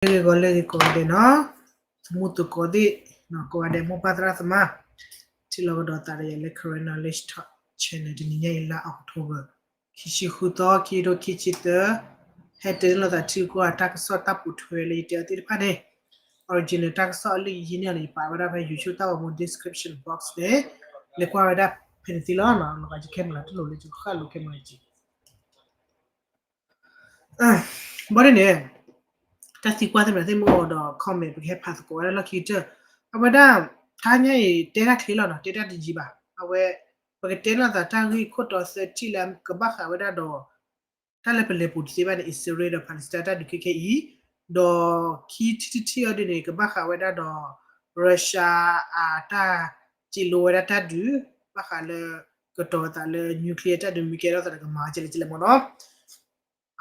လၢဂ့ၤဂီၤလၢဂ့ၤကိးဂၤဒဲးနီၤ, သမူသကိးသ့ၣ်, ကိးဂၤဒဲးမိၢ်ပၢ်သရၣ်သမါ, ထံၣ်လိာ်ကဒီးသးဒီးယၤလၢ Karen Knowledge Talk Channel တနံၤညါအံၤလါ October ခံဆံဃုသီ ခံကထိခံဆံသၢ, ဟဲတဲန့ၢ်လိာ်သးထံကီၢ်တၢ်ကစီၣ်တၢ်ပိာ်ထွဲလၢယတဲအီၤသ့ၣ်တဖၣ်န့ၣ်, original တၢ်ကစီၣ်အလၢယဟံးန့ၢ်န့ၣ် ယပာ်ဝဲဒၣ်ဖဲ YouTube တၢ်ဂီၤမူ description box န့ၣ်, လဲၤကွၢ်ဝဲဒၣ်ဖဲန့ၣ်သ့လီၤနီၤ, လီၤဂာ်ယ camera တလိၣ်လၢယကဃၣ်လိ camera ကံ ဘၣ်ဒ်န့ၣ်, တၢ်သံကွၢ်သ့ၣ်မနုၤသ့ၣ်မ့ၢ်အိၣ်ဒီး comment ပကဟဲဖးသကိးဝဲဒၣ်လီၢ်ခံကတၢၢ်, အဝဲဒၣ်, တဟါညါအံၤ တဲတၢ်ချ့လီၤနီၤ, တဲတၢ်တယံၤဘၣ်, အဝဲ, ပကတဲလိာ်သးတၢ်ဂ့ၢ်ခိၣ်တီသၢထံၣ်လၢကဘၣ်ဃးဝဲဒၣ်ဒီး တၢ်လၢပလဲၤပူၤတသ့ဘၣ်န့ၣ် အံၣ်စရ့လးဒီး Palestine တၢ်ဒုးခဲခဲအံၤ, ဒီးခံထံၣ်တထံၣ်အီၤဒ်န့ၣ် ကဘၣ်ဃးဝဲဒၣ်ဒီး Russia အတၢ်စံးလိဝဲဒၣ်တၢ်ဒုး, ဘၣ်ဃးလၢ ကတီၤသးလၢ nuclear တၢ်ဒုးမ့ၢ်ကဲထီၣ်သးဒီးကမၤကဲလဲၣ်ကဲလဲၣ်မ့ၢ်နီၤ,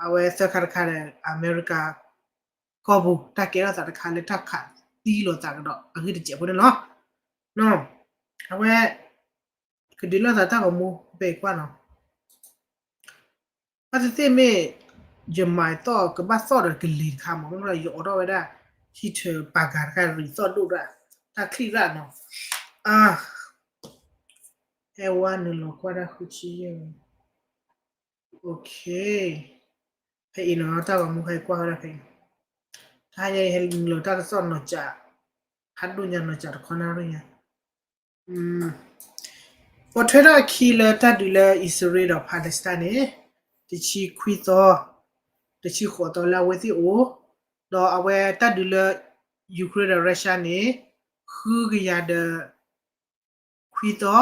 အဝဲသၢခါတခါဒီး အမဲရကၤ ကီၢ်ပူၤ တၢ်ကဲထီၣ်သးတခါလၢတၢ်ခးသံလိာ်သးကဒီးအဂ့ၢ်တစဲးဖိန့ၣ်လီၤ. အဝဲ, ကဒုးလိာ်သးတၢ်ဂီၤမူ ဖဲအံၤကွၢ်နီၤ, ဘၣ်သ့ၣ်သ့ၣ်မ့ၢ်, ယမၤသီၣ်ကဘၣ်သီၣ်ဒီးကလံၤတခါမ့ၢ် မ့ၢ်ဒီးယအိးထီၣ်ဝဲဒၣ်, ဟံၣ်ထၢၣ်ပာ်ကၤတခါရံးသီၣ်ဒိၣ်ဒၣ်, တၢ်ချံၣ်ရၣ်နီၤ, အ, ဟဲဝါနုာ်လီၤကွၢ်ဒၣ်ဃုဆံယဲၢ်, OK, ဖဲအံၤနီၤ တၢ်ဂီၤမူဟဲကွၢ်ဝဲဒၣ်ဖဲအံၤ, တဟါညါအံၤဟဲနုာ်လီၤတၢ်ကစီၣ်နီၤစး, ဖးဒိၣ်ညါနီၤစးတခီနၣ်ရံၣ်ညါ ပိာ်ထွဲထီၣ်အခံလၢတၢ်ဒုးလၢအံၣ်စရ့လးဒီး Palestine န့ၣ်, တဆံခွံသီ, တဆံဃိးသီလၢအဝဲသ့ၣ်အိၣ်, ဒီးအဝဲတၢ်ဒုးလၢ Ukraine ဒီး Russia န့ၣ်, ဃုကယၤဒီး, ခွံသီ, ဒီ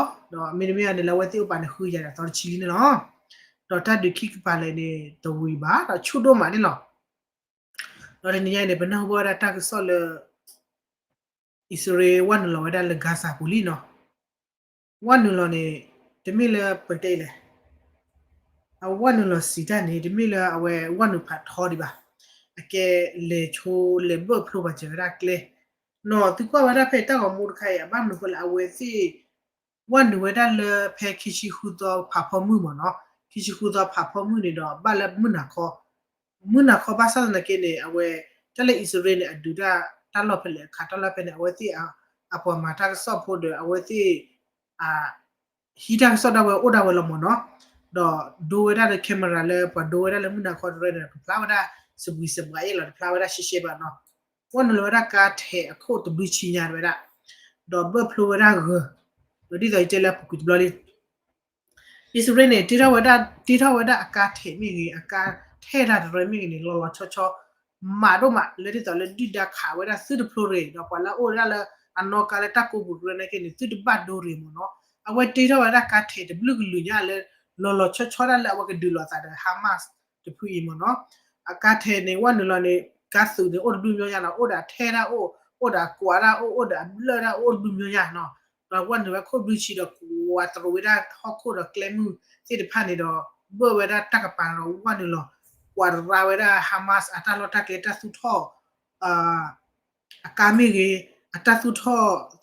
းမ့တမ့ၢ်အန့ၣ်လၢအဝဲသ့ၣ်အိၣ်ပာ်န့ၣ် ဃုကယၤဒီးသီတဆံလံန့ၣ်လီၤ. ဒီးတၢ်ဒုးခံကပၤလဲၣ်န့ၣ် တဝံၤဘၣ် ဒီးဆူၣ်ဒိၣ်မးန့ၣ်လီၤ. ဒီးတနံၤညါအံၤန့ၣ် ပနၢ်ဟူဘၣ်ဝဲဒၣ်တၢ်ကစီၣ်လၢ အံၣ်စရ့လးဝဲနုာ်လီၤဝဲဒၣ်လၢ Gaza ပူၤလံနီၤ. ဝဲနုာ်လီၤန့ၣ်, တမ့ၢ်လၢပတဲလဲၣ်, အဝဲနုာ်လီၤစံးတၢ်န့ၣ် တမ့ၢ်လၢအဝဲဝဲနုာ်ဖးထီဒံးဘၣ်. အကဲလဲၤဆိလဲၤဘၢၣ်ဖျိဘၣ်စၢၤဝဲဒၣ်ကျဲ, နီၤ သုကွၢ်ဝဲဒၣ်ဖဲတၢ်ဂီၤမူတခါအံၤ အဘၣ်မနုၤဃိလဲၣ် အဝဲသ့ၣ် ဝဲနုာ်ဝဲဒၣ်လၢဖဲခံဆံဃုသီဖးဖီမုၢ်မ့ၢ်နီၤ, ခံဆံဃုသီဖးဖီမုၢ်န့ၣ်ဒီး ဘၣ်လၢမုၢ်နၤခီ, မုၢ်နၤခီဘၣ်ဆၣ်သနာ်က့န့ၣ် အဝဲ, တၢ်လၢအံၣ်စရ့လးန့ၣ် အဒုးတၢ်လီၢ်ဖဲလဲၣ်အခါ တၢ်လီၢ်ဖဲန့ၣ် အဝဲသ့ၣ်, အပှၤမၤတၢ်ကစီၣ်ဖိဒီး အဝဲသ့ၣ်, အ, ဟံးတၢ်ကစီၣ်ဒၣ်ဝဲအိၣ်ဒၣ်ဝဲလီၤမ့ၢ်နီၤ, ဒီးဒိဝဲဒၣ်လၢ camera လၢပှၤဒိဝဲဒၣ်လၢမုၢ်နၤခီတရၢန့ၣ် ကဖျါဝဲဒၣ်စပံးစပှၤအ့ၣ်လီၤ တဖျါဝဲဒၣ်ရှဲရှဲဘၣ်နီၤ. ဝဲနုာ်လီၤဝဲဒၣ်ကါထဲးအခိၣ်တဘျုးဆံညါတဝဲဒၣ်, ဒီးဘၢၣ်ဖျိဝဲဒၣ်ဂၢၤ, ဒီးဒ်သိးယတဲလၢအပူၤကွံာ်တဘျီလံ အံၣ်စရ့လးန့ၣ် တ့ထီၣ်ဝဲဒၣ်, တ့ထီၣ်ဝဲဒၣ်အကါထဲးမ့ၢ်ဂ့ၤ, အကါထဲးတၢ်တရၢမ့ၢ်ဂ့ၤန့ၣ် လီၤလီၤဆီဆီ, မးဒိၣ်မး လၢဒ်သိးလၢဒုၣ်ဒါခးဝဲဒၣ်သုတဖျိရ့ၣ်, ဒီးပှၤလၢအအိၣ်ဝဲဒၣ်လၢအနီၢ်ကါလၢတၢ်ကိးပူၤတရၢနာ်က့န့ၣ် သုတဘၣ်ဒိရ့ၣ်မ့ၢ်နီၤ. အဝဲတ့ထီၣ်ဝဲဒၣ်ကါထဲးတဘျုးကလုာ်ညါလၢ လီၤလီၤဆီဆီဒၣ်လၢအဝဲကဒုးလိာ်သးဒီး Hamas တဖုအံၤမ့ၢ်နီၤ. အကါထဲးန့ၣ် ဝဲနုာ်လီၤန့ၣ် ကါသုးန့ၣ် အိၣ်တဘျုးမံၤညါနီၤ, အိၣ်ဒီးအထဲဒၣ်အိၣ်, အိၣ်ဒီးအကွးဒၣ်အိၣ်, အိၣ်ဒီးအဘျၢၣ်ဒၣ်အိၣ်တဘျုးမံၤညါနီၤ. ဒီးဝဲနုာ်ဝဲခိၣ်ဘျုးဆံဒီး ကွၢ်တရံးဝဲဒၣ်ဟီၣ်ခိၣ်ဒီးကျဲမုၢ်သ့ၣ်တဖၣ်န့ၣ်ဒီး ဘၢၣ်ဝဲဒၣ်တၢ်ကပၤဒီးဝဲနုာ်လီၤ ကွၢ်တရံးဝဲဒၣ် Hamas အတၢ်လီၢ်တၢ်ကျဲတၢ်သူၣ်ထီၣ် အကါမ့ၢ်ဂ့ၤ, အတၢ်သူၣ်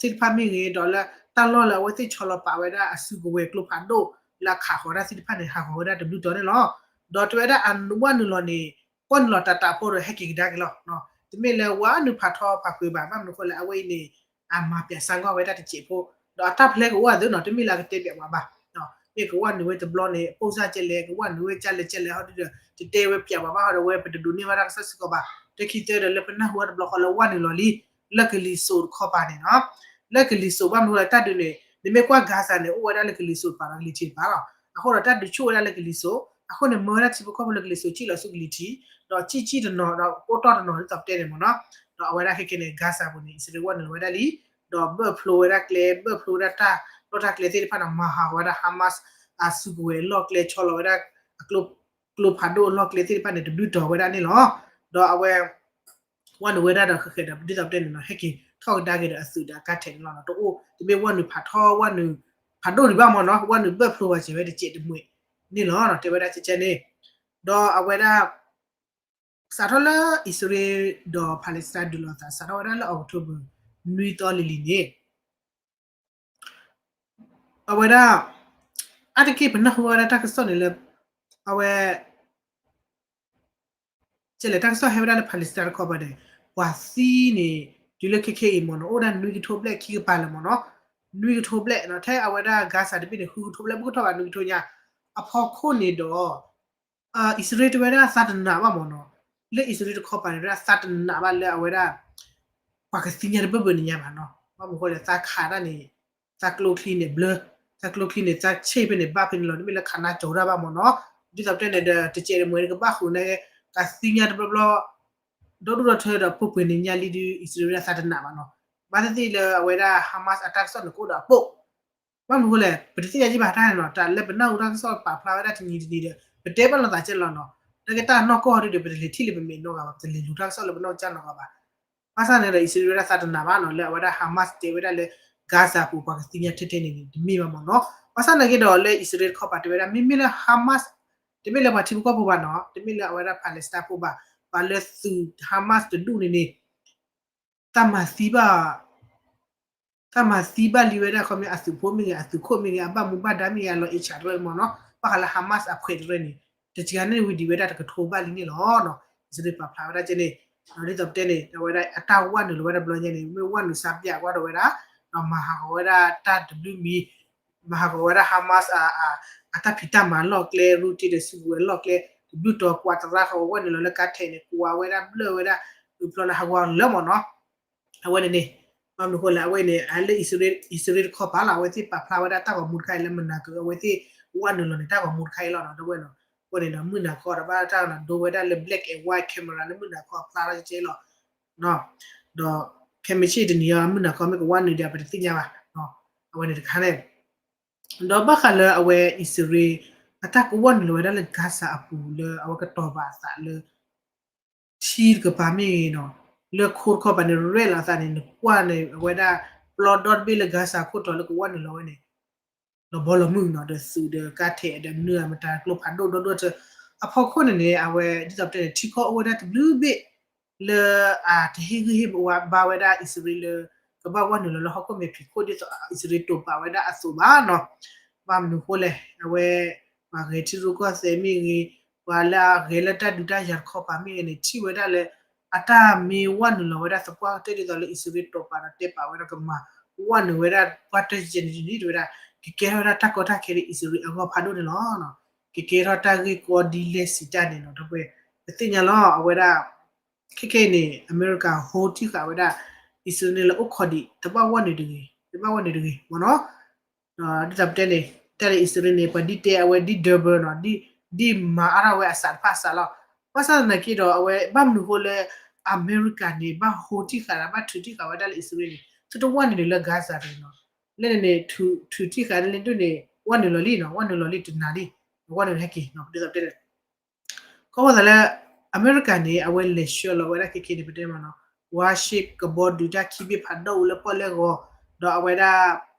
ထီၣ်သ့ၣ်တဖၣ်မ့ၢ်ဂ့ၤ, ဒီးလၢတၢ်လီၢ်လၢအဝဲသ့ၣ်ဆီလီၤပာ်ဝဲဒၣ်အစုကဝဲၤကျိဖးဒိၣ်လၢအခးဃီၤတၢ်သ့ၣ်တဖၣ်န့ၣ် ဟးဂီၤဝဲဒၣ်တဘျုးတီၤန့ၣ်လီၤ. ဒီးတဲဝဲဒၣ်အဝဲနုာ်လီၤန့ၣ် ကွၢ်နုာ်လီၤတၢ်တၢ်ဖိဒီးဟဲက့ၤကဒါက့ၤလီၤ. တမ့ၢ်လၢဝဲနုာ်ဖးထီဖးကွံာ်ဘၣ်, ဘၣ်မနုၤဃိလဲၣ် အဝဲအံၤန့ၣ် အမၤပၠးစၢ်ကွၢ်ဝဲဒၣ်တစဲးဖိ, ဒီးအတၢ်ဖျဲကအိၣ်အသးနီၤ, တမ့ၢ်လၢအကတဲပၠးပှၤဘၣ် မ့ၢ်ကဝဲနုာ်ဝဲတဘျီန့ၣ် ပိၢ်စၢ်ကဲလဲၣ်, ကဝဲနုာ်ဝဲကလဲၣ်ကလဲၣ်ဟီဒ်ဒီး တတဲဝဲပၠးပှၤဘၣ်ဟီဒီး ဝဲပတဒိးန့ၢ်ဘၣ်တၢ်ကစီၣ်စ့ၢ်ကီးဘၣ်. တခံသၢဒီးလၢပနၢ်ဟူဝဲတဘျီဃီလၢဝဲနုာ်လီၤလံ လၢကလံၤစိးတခီပၤန့ၣ်နီၤ. လၢကလံၤစိးဘၣ်မနုၤဃိလၢတၢ်ဒုးန့ၣ် နမ့ၢ်ကွၢ် Gaza န့ၣ် အိၣ်ဝဲဒၣ်လၢကလံၤစိးတပၤဒီးကလံၤထံးတပၤလီၤ. အဃိဒီးတၢ်ဒုးဆူၣ်ဝဲဒၣ်လၢကလံၤစိး, အဃိန့ၣ် မၢဝဲဒၣ်ထံဖိကီၢ်ဖိလၢကလံၤစိး စံၣ်လီၤဆူကလံၤထံး, ဒီးစံၣ်စံၣ်တနီၤ ဒီးအိၣ်တီၢ်တနီၤဒ်သိးပတဲန့ၣ်မ့ၢ်နီၤ. ဒီးအဝဲဒၣ်ခဲကဲန့ၣ် Gaza ပူၤန့ၣ် အံၣ်စရ့လးဝဲနုာ်လီၤဝဲဒၣ်လံ, ဒီးဘၢၣ်ဖျိဝဲဒၣ်ကျဲ, ဘၢၣ်ဖျိဝဲဒၣ်တၢ်လီၢ်တၢ်ကျဲသ့ၣ်တဖၣ်န့ၣ် မၤဟးဂီၤဝဲဒၣ် Hamas အစုကဝဲၤအလီၢ်ကျဲ ဆီလီၤဝဲဒၣ် အကျိဖးဒိၣ်အလီၢ်ကျဲသ့ၣ်တဖၣ်န့ၣ် တဘျုးတီၤဝဲဒၣ်န့ၣ်လီၤ. ဒီးအဝဲ ဝဲနုာ်ဝဲဒၣ်ဒီးဃဲးဃဲးဒီး ဒ်သိးပတဲန့ၣ်နီၤ ဟဲက့ၤထီၣ်ကဒါက့ၤဒီးအသုးဒီးအကါထဲးန့ၣ်လီၤ. တအိၣ်တမ့ၢ်ဝဲနုာ်ဖးထီ ဝဲနုာ်ဖးဒိၣ်ဒံးဘၣ်မ့ၢ်နီၤ, ဝဲနုာ်ဘၢၣ်ဖျိဝဲစဲးဝဲတစဲးတမှဲၤန့ၣ်လီၤ. တဲဝဲဒၣ်ကဲကဲန့ၣ်, ဒီးအဝဲဒၣ် စးထီၣ်လၢအံၣ်စရ့လးဒီး Palestine ဒုးလိာ်သး စးထီၣ်ဝဲဒၣ်လၢ October နွံသီလံၤလံၤန့ၣ် အဝဲဒၣ် အါတက့ၢ်ပနၢ်ဟူဝဲဒၣ်တၢ်ကစီၣ်န့ၣ်လၢ အဝဲ ကဲလဲၣ် တၢ်ကစီၣ်ဟဲဝဲဒၣ်လၢ Palestine တခီပၤန့ၣ် ပှၤသံန့ၣ် တုၤလၢခဲခဲအံၤမ့ၢ်နီၤ အိၣ်ဒၣ်နွံကထိဘျဲၣ်ခံကပၤလၢၤမ့ၢ်နီၤ, နွံကထိဘျဲၣ်နီၤ, ထဲအဝဲဒၣ် Gaza တဘ့ၣ်န့ၣ် ဃုကထိဘျဲၣ် ပကထီၣ်ဘၣ်နွံကထိညါ, အဖီခိၣ်န့ၣ်ဒီး အံၣ်စရ့လးတဝဲဒၣ်သးတနာ်ဘၣ်မ့ၢ်နီၤ, လၢအံၣ်စရ့လးတခီပၤန့ၣ် ဝဲဒၣ်သးတနာ်ဘၣ်လၢအဝဲဒၣ် ပှၤကသံညါတဘၢၣ်ဘၢၣ်န့ၣ်ညါဘၣ်နီၤ, ဘၣ်မနုၤဃိလဲၣ် သးခးတၢ်န့ၣ် သးကျိချံန့ၣ်ဘျၢ, သးကျိချံန့ၣ် သးဆ့ၣ်ဖဲန့ၣ် ဘၣ်ဖဲန့ၣ်လီၤ, တမ့ၢ်လၢခးနါကၠီၤတၢ်ဘၣ်မ့ၢ်နီၤ, ဒ်သိးပတဲန့ၣ်ဒီး တကဲးတမှဲၤန့ၣ် ကဘၣ်ဃုာ်န့ၣ် ကသံညါတဘျီဘျီ ဒီဒူၣ်ဒီထၢဒီး ပှဲၤပှဲၤန့ၣ်ညါလံဒုး အံၣ်စရ့လးဝဲဒၣ်သးတနာ်ဘၣ်နီၤ, ဘၣ်သ့ၣ်သ့ၣ်လၢအဝဲဒၣ် Hamas အတၢ်ကစီၣ်န့ၣ်ကအိၣ်ဒီးအပိၢ် ဘၣ်မနုၤဃိလဲၣ် ပတသ့ၣ်ညါက့ဘၣ်တၢ်န့ၣ်နီၤ, တၢ်လၢပနၢ်ဟူတၢ်ကစီၣ်ပာ်ဖျါဝဲဒၣ်တနံၤတနံၤဒီး ပတဲဘၣ်လိာ်သးကဲလီၤနီၤ, တၢ်က့တၢ်နီၢ်ကီၢ်ဟီဒုဒီး ပတလဲၤထံၣ်လၢပမဲာ်နီတဂၤဘၣ်, ပတလဲၤလူၤတၢ်ကစီၣ်လၢပနီၢ်ကစၢ်နီတဂၤဘၣ်, ဘၣ်ဆၣ်န့ၣ်ဒီး အံၣ်စရ့လးဝဲဒၣ်သးတနာ်ဘၣ်နီၤ လၢအဝဲဒၣ် Hamas တဲဝဲဒၣ်လၢ Gaza ပူၤပှၤကသံညါထဲထဲန့ၣ်န့ၣ် တမ့ၢ်ဘၣ်မ့ၢ်နီၤ, ဘၣ်ဆၣ်နာ်က့ဒီးလၢအံၣ်စရ့လးတခီပၤတဲဝဲဒၣ် မ့မ့ၢ်လၢ Hamas တမ့ၢ်လၢပှၤထံဖိကီၢ်ဖိဘၣ်နီၤ, တမ့ၢ်လၢအဝဲဒၣ် Palestine ဖိဘၣ်, ပှၤလၢသုး Hamas တဒူၣ်န့ၣ်န့ၣ် တၢ်မၤသံဘၣ် တၢ်မၤသံဘၣ်လံဝဲဒၣ်ခီမ့ၢ်အသုးဖိမ့ၢ်ဂ့ၤ အသုးခိၣ်မ့ၢ်ဂ့ၤ အဘၣ်မူဘၣ်ဒါမ့ၢ်ဂ့ၤ အလီၤအ့ၣ်ဆၣ်တရၢမ့ၢ်နီၤ, ဘၣ်ဃးလၢ Hamas အဖှဲးတရၢန့ၣ် တစှၤန့ၣ်ဝံၤဒံးဝဲဒၣ်တကထိဘၣ်လံန့ၣ်လီၤ. အံၣ်စရ့လးပာ်ဖျါဝဲဒၣ်ကဲန့ၣ် ဒ်သိးပတဲန့ၣ် အဝဲဒၣ်အတၢ်ဝဲနုာ်လီၤဝဲဒၣ်ဘျီညါန့ၣ် မ့ၢ်ဝဲနုာ်စါပၠးကွၢ်ဒီးဝဲဒၣ် ဒီးမၤဟးဂီၤဝဲဒၣ်တၢ်တဘျုးမံၤ မၤဟးဂီၤဝဲဒၣ် Hamas အတၢ်ဖံးတၢ်မၤလီၢ်ကျဲ ရူတ့ဒီးစုကဝဲၤလီၢ်ကျဲ တဘျုးတီၤကွၢ်တရါဃီဝဲနုာ်လီၤလၢကါထဲးန့ၣ် ကွၢ်ဝဲဒၣ်ဘျၢၣ်ဝဲဒၣ် အုးဖျီလၢဟးဂီၤလၢမ့ၢ်နီၤ အဝဲန့ၣ်န့ၣ် ဘၣ်မနုၤဃိလဲၣ် အဝဲန့ၣ် အလၢအံၣ်စရ့လးတခီပၤလီၤ အဝဲသ့ၣ်ပာ်ဖျါဝဲဒၣ်တၢ်ဂီၤမူတခါအံၤလၢမနၤက အဝဲသ့ၣ်ဝဲနုာ်လီၤန့ၣ် တၢ်ဂီၤမူတခါအံၤလီၤနီၤ တဝဲနီၤ အဝဲန့ၣ်ဒီးမုၢ်နၤခီဒီးဘၣ်တၢ်ဒိဝဲဒၣ်လၢ black and white camera လၢမုၢ်နၤခီအဖျါထီၣ်ကဲလီၤ ဒီး ခဲမုၢ်ဆ့ၣ်တနံၤအံၤ မုၢ်နၤခီမ့ၢ်ကဝဲနုာ်ဒီး ပတသ့ၣ်ညါဘၣ် အဝဲန့ၣ်တခါန့ၣ် ဒီးဘၣ်ဃးလၢအဝဲအံၣ်စရ့လး အတၢ်ကဝဲနုာ်လီၤဝဲဒၣ်လၢ Gaza အပူၤလၢအဝဲကတီၤပာ်အသးလၢ ထံတကပၤမ့ၢ်ဂ့ၤနီၤ လၢခိတခီပၤန့ၣ် ရဲၣ်လီၤအသးန့ၣ် နကွၢ်န့ၣ် အဝဲဒၣ် ပျီဒီတဘ့ၣ်လၢ Gaza ခိၣ်တီလၢကဝဲနုာ်လီၤဝဲန့ၣ် လီၤဘီလီၤမုၢ်နီၤ ဒီးသုးဒီးကါထဲးဒီးမနုၤမတၤ ကျိဖးဒိၣ်ဒီဒိၣ်ထၢ အဖီခိၣ်န့ၣ်န့ၣ် အဝဲဒ်သိးပတဲန့ၣ် ထံကီၢ်အိၣ်ဝဲဒၣ်တဘျုးဘ့ၣ် လၢအတဟ့ၣ်ဂံၢ်ဟ့ၣ်ဘါဝဲဒၣ်အံၣ်စရ့လးလၢ ကဘၣ်ဝဲနုာ်လီၤလၢဟီၣ်ခိၣ်မဲာ်ဖံးခိၣ် ဒ်သိးအံၣ်စရ့လးတိာ်ပာ်ဝဲဒၣ်အသိးဘၣ်နီၤ ဘၣ်မနုၤဃိလဲၣ် အဝဲ ပှၤဂဲၤထံရူၢ်ကီၢ်သဲးမ့ၢ်ဂ့ၤ ပှၤလၢအဂဲၤလၢတၢ်ဒုးတၢ်ယၤတခီပၤမ့ၢ်ဂ့ၤန့ၣ် ထံၣ်ဝဲဒၣ်လၢ အတၢ်မ့ၢ်ဝဲနုာ်လီၤဝဲဒၣ်သပှၢ်ကတၢၢ်ဒ်သိးလၢအံၣ်စရ့လးတိာ်ပာ်ဒီးတဲပာ်ဝဲဒၣ်ကမၤ ဝဲနုာ်ဝဲဒၣ်ပှၢ်တၢၢ်ကဲန့ၣ်ဒ်န့ၣ် တဲဝဲဒၣ် ကကဲထီၣ်ဝဲဒၣ်တၢ်ကီတၢ်ခဲလၢအံၣ်စရ့လးအဂီၢ်ဖးဒိၣ်န့ၣ်လီၤ. ကကဲထီၣ်တၢ်ဂ့ၢ်ကီဒ်လဲၣ်စံးတၢ်န့ၣ်နီၤ ဒီပုၢ်ဝဲၢ် ပသ့ၣ်ညါလီၤ အဝဲဒၣ် ခဲခဲအံၤန့ၣ် အမဲရကၤဟိထံၣ်ဃာ်ဝဲဒၣ် အံၣ်စရ့လးလၢအိၣ်ခိးဒံး တဘၣ်ဝဲနုာ်တဂ့ၤ တဘၣ်ဝဲနုာ်တဂ့ၤမ့ၢ်နီၤ ဒ်သိးပတဲန့ၣ် တၢ်လၢအံၣ်စရ့လးန့ၣ် ပှၤဒ်တဲအဝဲဒ် double နီၤ ဒ်မၤအါထီၣ်ဝဲအစးတဖၣ်အစးလီၤ. ဘၣ်ဆၣ်သနာ်က့ဒီး အဝဲဘၣ်မနုၤဃိလၢ အမဲရကၤန့ၣ် ဘၣ်ဟိထံၣ်ဃာ်ဒီး ဘၣ်ထုးထံၣ်ဃာ်ဝဲဒၣ်လၢအံၣ်စရ့လးန့ၣ် သုတဝဲနုာ်ဒံးလၢ Gaza တဂ့ၤနီၤ လၢန့ၣ်န့ၣ် ထုးထံၣ်ဃာ်န့ၣ်ဒ်န့ၣ် ဝဲနုာ်လီၤလံနီၤ ဝဲနုာ်လီၤလံတနၤလံ ဝဲနုာ်လီၤဟဲက့ၤနီၤ ဒ်သိးပတဲန့ၣ် ခီဖျိသးလၢ အမဲရကၤန့ၣ် အဝဲလဲၤဆှၢလီၤဝဲဒၣ်ခဲခဲန့ၣ် ပတဲမ့ၢ်နီၤ warship ကဘီဒုးတၢ်ခံဘ့ၣ်ဖးဒိၣ်လၢပီၣ်လဲၣ်ဂီၤ ဒီးအဝဲဒၣ်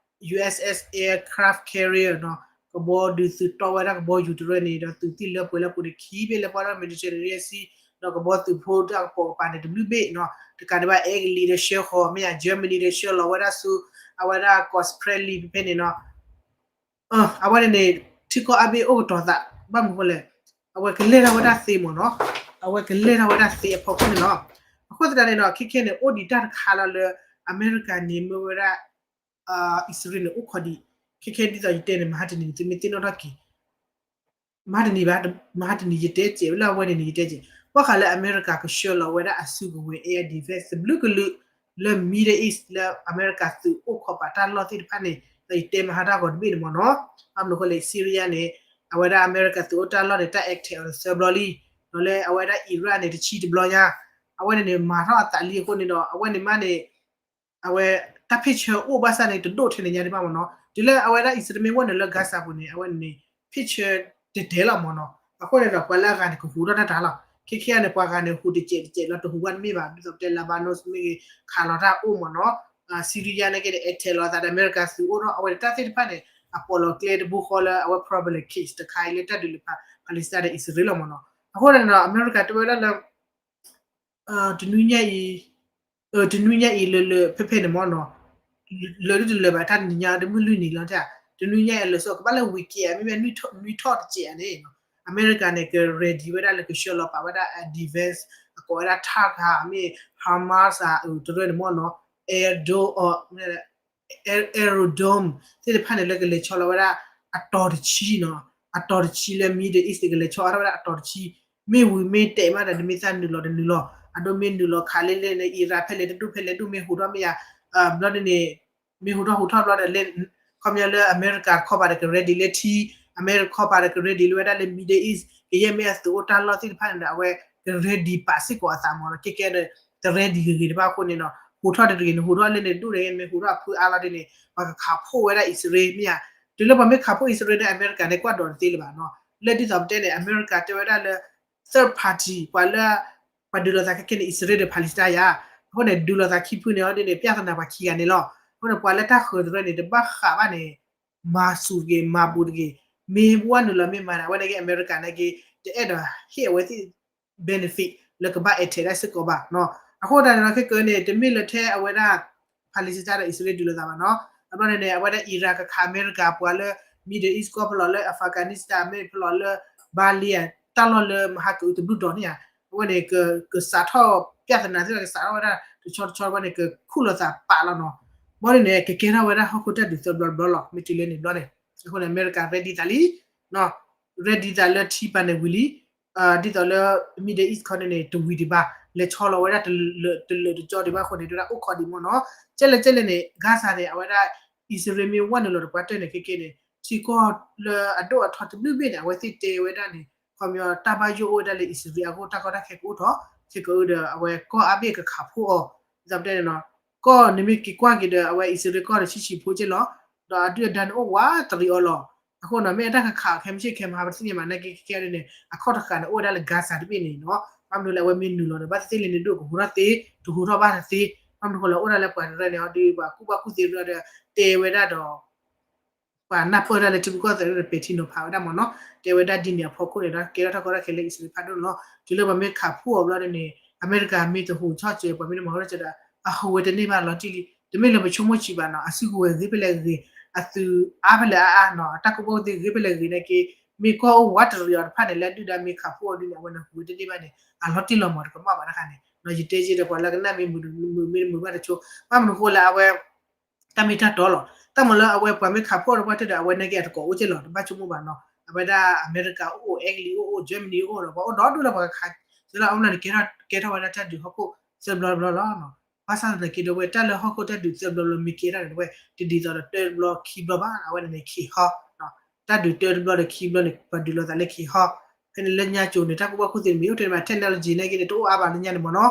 USS aircraft carrier နီၤ ကဘီဒုးသုးတီဝဲဒၣ်ကဘီယူၤတရၢန့ၣ် ဒီးသုးသံၣ်လၢပှဲၤလၢပူၤန့ၣ် ခံဘ့ၣ်လၢပီၣ်လဲၣ် Mediterranean Sea ဒီးကဘီသုးဖိတၢ်ကပိာ်ကပၤန့ၣ် တဘျုးဘ့ၣ်နီၤ တကးဒံးဘၣ် Italy ဒီးဆှၢဃီၤ မ့ၢ်ယါ Germany ဒီးဆှၢလီၤဝဲဒၣ်ဆူ အဝဲဒၣ် Gulf ဖဲလံဖဲဖဲန့ၣ်နီၤ အဝဲန့ၣ်န့ၣ် ထံကီၢ်အါဘ့ၣ်အိၣ်ကတီၤသး ဘၣ်မနုၤဃိလဲၣ် အဝဲကလဲၢ်ထီၣ်ဝဲဒၣ်သ့မ့ၢ်နီၤ အဝဲကလဲၢ်ထီၣ်ဝဲဒၣ်သ့အဖီခိၣ်န့ၣ်လီၤ. အဃိသတးန့ၣ်ဒီး ခဲခဲန့ၣ် အိၣ်ဒံးတၢ်တခါလီၤလၢ အမဲရကၤန့ၣ် မ့ၢ်ဝဲဒၣ် အံၣ်စရ့လးန့ၣ် အိၣ်ခိးဒံး ခဲခဲဒ်သိးယတဲန့ၣ် မဟါတနံၤန့ၣ် သုမ့ၢ်သ့ၣ်နီၣ်ထီၣ်က့ၤ မဟါတနံၤဘၣ် မဟါတနံၤယတဲစဲး လၢအဝဲန့ၣ်န့ၣ် ယတဲစဲး ဘၣ်ဃးလၢအမဲရကၤကဆှၢလီၤဝဲဒၣ်အစုကဝဲၤ air defense တဘျုးကလုာ် လၢ Middle East လၢအမဲရကၤသုးအိၣ်ခိးပာ်တၢ်လီၢ်သ့ၣ်တဖၣ်န့ၣ် ဒီးယတဲမဟါတၢ်ဂီၤတဘ့ၣ်န့ၣ်မ့ၢ်နီၤ ဘၣ်မနုၤအဃိလဲၣ် Syria န့ၣ် အဝဲဒၣ်အမဲရကၤသုးအိၣ်တၢ်လီၢ်န့ၣ် တၢ် attack အီၤသၢဘျီလံ ဒီးလၢအဝဲဒၣ် Iraq န့ၣ် တဆံတဘျီညါ အဝဲန့ၣ်န့ၣ် မၤထီၣ်အသးလံအဃိန့ၣ်ဒီး အဝဲန့ၣ်မးန့ၣ် အဝဲ တၢ်ဖ့ၣ်ဆၢအိၣ်ဘၣ်ဆၣ်န့ၣ် တဒိၣ်ထဲန့ၣ်ညါဒံးဘၣ်မ့ၢ်နီၤ တုၤလၢအဝဲဒၣ်အံၣ်စရ့လးမ့ၢ်ဝဲနုာ်လၢ Gaza ပူၤန့ၣ် အဝဲန့ၣ်န့ၣ် ဖ့ၣ်ဆၢတဲာ်တဲာ်လီၤမ့ၢ်နီၤ အဃိန့ၣ်ဒီး ပှၤလၢအဂၤန့ၣ် ကဟူးထီၣ်တၢ်တၢ်လီၤ ခဲခဲအံၤန့ၣ် ပှၤဂၤန့ၣ် ဟူးတစဲးတစဲးလီၤ တဟူးဘၣ်တမ့ၢ်ဘၣ် ဒ်သိးပတဲ Lebanon မ့ၢ်ဂ့ၤ ခးလီၤတၢ်အိၣ်မ့ၢ်နီၤ Syria န့ၣ်က့န့ၣ် attack လီၤအသးဒီး အမဲရကၤသုးအိၣ်ထီၣ် အဝဲန့ၣ်တၢ်သ့ၣ်တဖၣ်န့ၣ် အပိာ်လီၤကျဲတဘိဃီလၢ အဝဲ problem case တခါအံၤလၢတၢ်ဒုးလၢ Palestine ဒီးအံၣ်စရ့လးလီၤမ့ၢ်နီၤ အဃိန့ၣ်ဒီး အမဲရကၤတဲဝဲဒၣ်လၢ တနွံညါအံၤ တနွံညါအံၤလၢလၢဖဲဖဲန့ၣ်မ့ၢ်နီၤ လၢဒ်တလၢာ်ဘၣ်တၢ်တနံၤညါတမုၢ်လွံၢ်နံၤလီၤ တနွံညါအံၤအလၢာ်စီဆှံကဘၣ်လၢ weekend မ့မ့ၢ်နွံထီၣ်တစဲးဧါန့ၣ် အမဲရကၤန့ၣ် က ready ဝဲဒၣ်လၢကဆှၢလီၤပာ်ဝဲဒၣ်အ defense အ ကိးဝဲဒၣ် Turk ဧါ မ့ၢ် Hamas ဧါ တရၢန့ၣ်မ့ၢ်နီၤ Air Dome အ Aerodrome သ့ၣ်တဖၣ်န့ၣ် လၢကလဲၤဆီလီၤဝဲဒၣ် အတီၤတဆံနီၤ အတီၤတဆံလၢ Middle East န့ၣ် ကလဲၤဆီအါထီၣ်ဝဲဒၣ်အတီၤတဆံ မ့ၢ်ဝံၤမ့ၢ်တဲာ်မးဒီး နမ့ၢ်သးနုာ်လီၤတနုာ်လီၤ အဒိမ့ၢ်နုာ်လီၤခးလၢလဲၣ်န့ၣ် Iran ဖဲလဲၣ်တဒူၣ်ဖဲလဲၣ်ဒူၣ်မ့ၢ်ဟူးထီၣ်မ့ၢ်ဧါ ဘျီဒ်န့ၣ် မ့ၢ်ဟူးထီၣ်ဟူးထီၣ်ဘျီဒီး ခီပညီလၢအမဲရကၤခီပၤဒီးက ready လၢထံ အမဲရကၤခီပၤဒီးက ready လၢဝဲဒၣ်လၢ Middle East ကယဲၢ်မ့ၢ်အသုးအိၣ်တၢ်လီၢ်သ့ၣ်တဖၣ်န့ၣ်ဒီး အဝဲက ready ပာ်စ့ၢ်ကီးအသးမ့ၢ်နီၤ ကဲကဲဒီး တ ready ဂ့ၤဂ့ၤတဘၣ်အဃိန့ၣ်နီၤ ဟူးထီၣ်တဂ့ၤန့ၣ် ဟူးထီၣ်လၢန့ၣ်ဒူၣ်န့ၣ် မ့ၢ်ဟူးထီၣ်အဖုအါလီၤဒ်န့ၣ် ပှၤကခးဖှိၣ်ဝဲဒၣ်အံၣ်စရ့လးမ့ၢ်ဧါ တုၤလၢပှၤမ့ၢ်ခးဖှိၣ်အံၣ်စရ့လးဒီး အမဲရကၤန့ၣ်ကွၢ်ဒိးတသ့လၢၤဘၣ်နီၤ လၢဒ်သိးပတဲန့ၣ် အမဲရကၤတဲဝဲဒၣ်လၢ third party ပှၤလၢ ပှၤဒုးလိာ်သးခဲကဲန့ၣ် အံၣ်စရ့လးဒီး Palestine ယါ အဃိန့ၣ် ဒုးလိာ်သးခံဖုန့ၣ်အီၤဒ်န့ၣ် ပြဿနာပှၤခံဂၤန့ၣ်လီၤ အဃိန့ၣ် ပှၤလၢတၢ်ဃၢၤတရၢန့ၣ် တဘၣ်ဃးဘၣ်န့ၣ် မၤစူၤတဂ့ၤ မၤဘူးတဂ့ၤ မ့ၢ်ပဝဲနုာ်လီၤမ့ၢ်မၤန့ၣ် အဝဲန့ၣ်က့ အမဲရကၤန့ၣ်က့ တအဲၣ်ဒိးဟ့ၣ်အဝဲသ့ၣ် benefit လၢကဘၣ်အဲၣ်ထဲးဒၣ်စ့ၢ်ကီးဘၣ်နီၤ အဃိတၢ်န့ၣ်ဒီးခဲကဲန့ၣ် တမ့ၢ်လၢထဲအဝဲဒၣ် Palestine ဒီးအံၣ်စရ့လးဒုးလိာ်သးဘၣ်နီၤ အဘျီန့ၣ်န့ၣ် အဝဲဒၣ် Iran ကခးအမဲရကၤပှၤလၢ Middle East ကီၢ်ဖဲလီၤလၢ Afghanistan မ့ၢ်ဖဲလီၤလၢ ဘါလ့ဧါ တၢ်လီၢ်လၢမဟါကအုးတဘျုးတီၤန့ၣ်ဧါ အဝဲန့ၣ် ကစးထီၣ် ပြဿနာသ့ၣ်တဖၣ်ကစးထီၣ်ဝဲဒၣ် တဆီတဆီဝဲန့ၣ် ကခူၣ်လိာ်သးပာ်လီၤနီၤ ဘီဒ်န့ၣ် ကကဲထီၣ်ဝဲဒၣ်ဟီၣ်ခိၣ်တၢ်ဒုးသၢဘျီတဘျီလီၤ မ့ၢ်တုၤလၢန့ၣ်ဘျီန့ၣ် အဃိန့ၣ် အမဲရကၤ ready သးလံ ready သးလၢထံပၤန့ၣ်ဝံၤလံ ဒ်သိးလၢ Middle East ခီန့ၣ်န့ၣ် တဝံၤဒံးဘၣ် လဲၤဆီလီၤဝဲဒၣ်တလၢာ်တကၠီဒံးဘၣ်အဃိန့ၣ် ဒ်ဝဲဒၣ်အိၣ်ခိးဒံးမ့ၢ်နီၤ ကဲလဲၣ်ကဲလဲၣ်န့ၣ် Gaza န့ၣ် အဝဲဒၣ် အံၣ်စရ့လးမ့ၢ်ဝဲနုာ်လီၤတပှၢ်တၢၢ်န့ၣ် ခဲကဲန့ၣ် ထံကီၢ်လၢအဒိၣ်အထီတဘျုးဘ့ၣ်န့ၣ် အဝဲသ့ၣ်တဲဝဲဒၣ်န့ၣ် ခီပညီတၢ်ဘၣ်ယိၣ်အိၣ်ဝဲဒၣ်လၢအံၣ်စရ့လးအဂီၢ် တၢ်ကီတၢ်ခဲကအိၣ်ထီၣ် ခဲကအုးဒီး အဝဲကီၢ်အါဘ့ၣ်ကခးဖှိၣ်အီၤ ဒ်သိးပတဲန့ၣ်နီၤ ကီၢ်န့ၣ်မ့ၢ်က့ၤကွၢ်က့ၤဒီး အဝဲအံၣ်စရ့လးကီၢ်ဒီးဆံးဆံးဖိက့လီၤ ဒီးအဒုၣ်အဒါန့ၣ်အိၣ်ဝးတရံးအီၤလီၤ အဃိနီၤ မ့ၢ်အတၢ်ကခးခဲမုၢ်ဆ့ၣ်ခဲမုၢ်ဟါ ပတသ့ၣ်ညါဘၣ်နာ်က့ ခဲကဲန့ၣ် အခီၣ်တဃာ်န့ၣ် အိၣ်ဝဲဒၣ်လၢ Gaza တဘ့ၣ်န့ၣ်နီၤ ဘၣ်မနုၤလၢအဝဲမ့ၢ်နုာ်လီၤဒီး ဘၣ်သ့ၣ်သ့ၣ်လံန့ၣ် ဒိၣ်ကဟူးထီၣ်သ့ တဟူးထီၣ်ဘၣ်တသ့ ဘၣ်မနုၤဃိလၢအိၣ်ဒၣ်လၢပှၤတရၢန့ၣ် အီၤဒီးပှၤကူၣ်ဘၣ်ကူၣ်သ့ဒီး တဲဝဲဒၣ်ဒီး ပှၤနၢ်ပၢၢ်တၢ်လၢထံဖိကီၢ်ဖိသ့ၣ်ဒီး ပဲာ်ထံနီၤဖးဝဲဒၣ်မ့ၢ်နီၤ တဲဝဲဒၣ်ဒ်န့ၣ်အဖီခိၣ်န့ၣ်ဒီး ကဲထီၣ်တၢ်ကီတၢ်ခဲလၢအံၣ်စရ့လးဖးဒိၣ်န့ၣ်လီၤ တုၤလၢပှၤမ့ၢ်ခးဖှိၣ်အီၤဘျီဒ်န့ၣ် အမဲရကၤမ့ၢ်တဟူးဆီၣ်စၢၤ ပှၤမ့ၢ်တမၤဝဲဒၣ်စၢၤဒီး အဟူးဝဲတန့ၢ်ဘၣ်လီၤတံၢ်လံ တမ့ၢ်လၢပဆိကမိၣ်ဆံးဘၣ်နီၤ အစုကဝဲၤဂ့ၤဖဲလဲၣ်ဂ့ၤ အသုးအါဖဲလဲၣ်အါအါနီၤ အတၢ်ကူၣ်ဘၣ်ကူၣ်သ့ဂ့ၤဖဲလဲၣ်ဂ့ၤနာ်က့ မ့ၢ်ကီၢ်အိၣ်ဝးတရံးအီၤတဖၣ်န့ၣ် လၢအဒုၣ်ဒါမ့ၢ်ခးဖှိၣ်အီၤဒ်န့ၣ် အဝဲန့ၣ်ဟူးဝဲတန့ၢ်ဘၣ်န့ၣ် အလီၤတံၢ်လီၤမီၤတကမၣ်ဘၣ်တခါန့ၣ် ယတဲက့ၤဒီးပှၤလၢကနၣ်မ့ၢ်မုာ်မ့ၢ်မုာ်ဘၣ်တဆိ ဘၣ်မနုၤဃိလၢအဝဲ တၢ်မ့ၢ်တၢ်တီလီၤ တၢ်မၤလၢအဝဲပှၤမ့ၢ်ခးဖှိၣ်အီၤတပှၢ်တၢၢ်ဒီး အဝဲနာ်က့အတကိးအိၣ်က့လီၤ တဘၣ်ဆိကမိၣ်ဘၣ်နီၤ အဝဲဒၣ်အမဲရကၤအိၣ် Italy အိၣ် Germany အိၣ်ဒီး ပှၤအိၣ်ဒီဒူၣ်လၢပှၤကခး သ့လီၤ အဝဲန့ၣ်ကဲထီၣ်ဝဲဒၣ်တၢ်ဒုးဟီၣ်ခိၣ်သၢဘျီတဘျီလီၤ ဘၣ်ဆၣ်သနာ်က့ဒီး ဝဲတၢ်လၢဟီၣ်ခိၣ်တၢ်ဒုးသၢဘျီလၢမ့ၢ်ကဲထီၣ်န့ၣ် တဝဲ တဒ်သိးဒီးတၢတဘျီခံဘျီဘၣ် အဝဲန့ၣ်န့ၣ်ခံဟီ တၢ်ဒုးတၢတဘျီဒီးခံဘျီန့ၣ် ပှၤဒုးလိာ်သးလၢခံဟီ ဖဲန့ၣ်လၢညါကၠိန့ၣ် တၢ်ကူၣ်ဘၣ်ကူၣ်သ့န့ၣ် မ့ၢ်အိၣ်ထဲန့ၣ်ဘၣ် technology နာ်က့န့ၣ် တအိၣ်အါဘၣ်လၢညါန့ၣ်မ့ၢ်နီၤ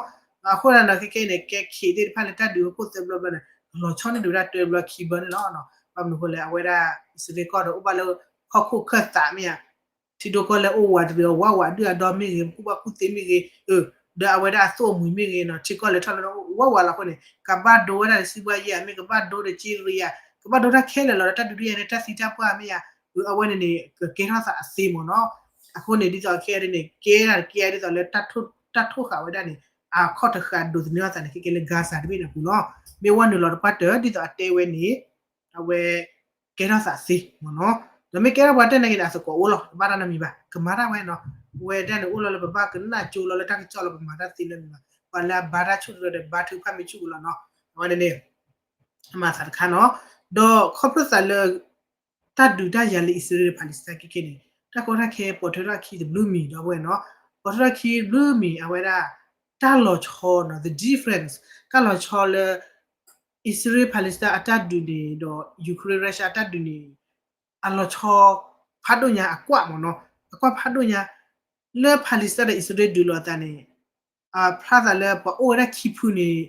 အဃိသတးဒီး ခဲကဲအံၤန့ၣ် ကဲခ့းသ့ၣ်တဖၣ်လၢတၢ်ဒုးဟီၣ်ခိၣ်သၢဘျီဘျီန့ၣ် ကလီၤဆီန့ၢ်ဒံးဝဲဒၣ်တၢတဘျီခံဘျီန့ၣ်လီၤ ဘၣ်မနုၤဃိလဲၣ် အဝဲဒၣ် အံၣ်စရ့လးကီၢ်ဒီး အိၣ်ဘၣ်လၢဟီၣ်ခိၣ်ခၢၣ်သးမ့ၢ်ဧါ ထံဒိၣ်ကီၢ်လဲၢ်အိၣ်ဝးတရံးအီၤဝးဝး အဒုၣ်အဒါမ့ၢ်ဂ့ၤ ကူၣ်ဘၣ်ကူၣ်သ့မ့ၢ်ဂ့ၤ ဒီးအဝဲဒၣ်အသိၣ်အမှံၤမ့ၢ်ဂ့ၤနီၤ ထံကီၢ်လဲၤထီၣ်လဲၤထီၣ်ဝးဝးလီၤအဃိန့ၣ် ကဘၣ်ဒိဝဲဒၣ်လၢ စီးပွားရေး မ့ၢ်ကဘၣ်ဒိဒီး က့ရံယၤ ကဘၣ်ဒိတၢ်ခဲလၢာ်လီၤ ဒီးတၢ်ဒုးဒုးယၤန့ၣ် တၢ်သံတၢ်ပှၢ်မ့ၢ်ဧါ အဝဲန့ၣ်န့ၣ် ကကဲထီၣ်သးအသ့မ့ၢ်နီၤ အဃိန့ၣ် ဒ်သိးခဲအံၤန့ၣ် ကဲဒၣ်ကဲဒ်သိးလၢ တၢ်ထိၣ်ဃာ်ဝဲဒၣ်န့ၣ် အခီၣ်တဃာ်ဒိးသန့ၤအသးန့ၣ် ခဲကဲလၢ Gaza တဘ့ၣ်န့ၣ်အပူၤလီၤ မ့ၢ်ဝဲနုာ်လီၤတပှၢ်တၢၢ် ဒ်သိးအတဲဝဲန့ၣ် အဝဲ ကဲထီၣ်သးသ့မ့ၢ်နီၤ ဒီးမ့ၢ်ကဲထီၣ်ပှၤတၢ်နာ်က့န့ၣ် အသကိးအိၣ်လီၤ တဘၣ်တၢ်နီတမံၤဘၣ် ကမၤတၢ်ဝဲနီၤ ဝဲဒၣ်န့ၣ်အိၣ်လီၤလၢပဘၣ်ကနၣ်ကၠိလီၤလၢတၢ်ကစီၣ်လီၤ ပမၤတၢ်သ့နီတမံၤဘၣ် ပှၤလၢအဘါတၢ်ဆူၣ်တရၢဒီး ဘါထုကဖၣ်မ့ၢ်ဆူၣ်ကလီၤနီၤ အဝဲန့ၣ်န့ၣ် အမၤသးတခါနီၤ ဒီးခီဖျိသးလၢ တၢ်ဒုးတၢ်ယၤလၢအံၣ်စရ့လး Palestine ခဲကဲန့ၣ် တၢ်ကီတၢ်ခဲပိာ်ထွဲထီၣ်အခံတဘျုးမံၤဒီးဝဲနီၤ ပိာ်ထွဲထီၣ်ခံတဘျုးမံၤ အဝဲဒၣ် တၢ်လီၤဆီနီၤ the difference တၢ်လီၤဆီလၢ အံၣ်စရ့လး Palestine အတၢ်ဒုးန့ၣ်ဒီး Ukraine Russia အတၢ်ဒုးန့ၣ် အလီၤဆီ ဖးဒိၣ်ညါအကွၢ်မ့ၢ်နီၤ အကွၢ်ဖးဒိၣ်ညါ လၢ Palestine ဒီးအံၣ်စရ့လးဒုးလိာ်အသးန့ၣ် ဖျါသးလၢပှၤအိၣ်ဝဲဒၣ်ခံဖုန့ၣ်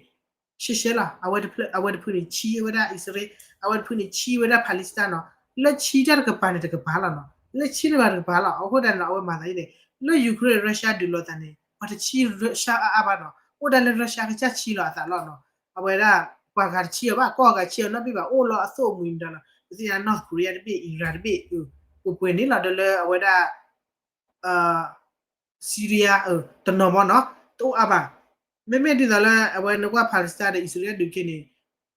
ရှဲရှဲလီၤ အဝဲတဖုန့ၣ်ဆံးဝဲဒၣ်အံၣ်စရ့လး အဝဲတဖုန့ၣ်ဆံးဝဲဒၣ် Palestine နီၤ လၢဆံးတၢ်တကပၤန့ၣ်တကပၤလီၤနီၤ လၢဆံးတကပၤတကပၤလီၤ အဃိသတးန့ၣ် အဝဲမၤသးဒ်န့ၣ် လၢ Ukraine Russia ဒုးလိာ်သးန့ၣ် ပှၤတဆံ Russia အါအါဘၣ်နီၤ အိၣ်ဒၣ်လၢ Russia ကစၢ်ဆံးလီၤအသးလီၤနီၤ အဝဲဒၣ် ပှၤဂၤတဆံအီၤဘၣ် ကီၢ်ဂၤဆံးအီၤနီတဘ့ၣ်ဘၣ် အိၣ်လီၤအသိၣ်အမှံၤမတၤလီၤ ပသ့ၣ်ညါ North Korea တဘ့ၣ် Iran တဘ့ၣ် ပှဲၤပှဲၤန့ၣ်လီၤ ဒီးလၢအဝဲဒၣ် Syria တနီၤမ့ၢ်နီၤ တအိၣ်အါဘၣ် မ့မ့ၢ်ဒ်သိးလၢအဝဲနကွၢ် Palestine ဒီးအံၣ်စရ့လးဒုးခဲန့ၣ်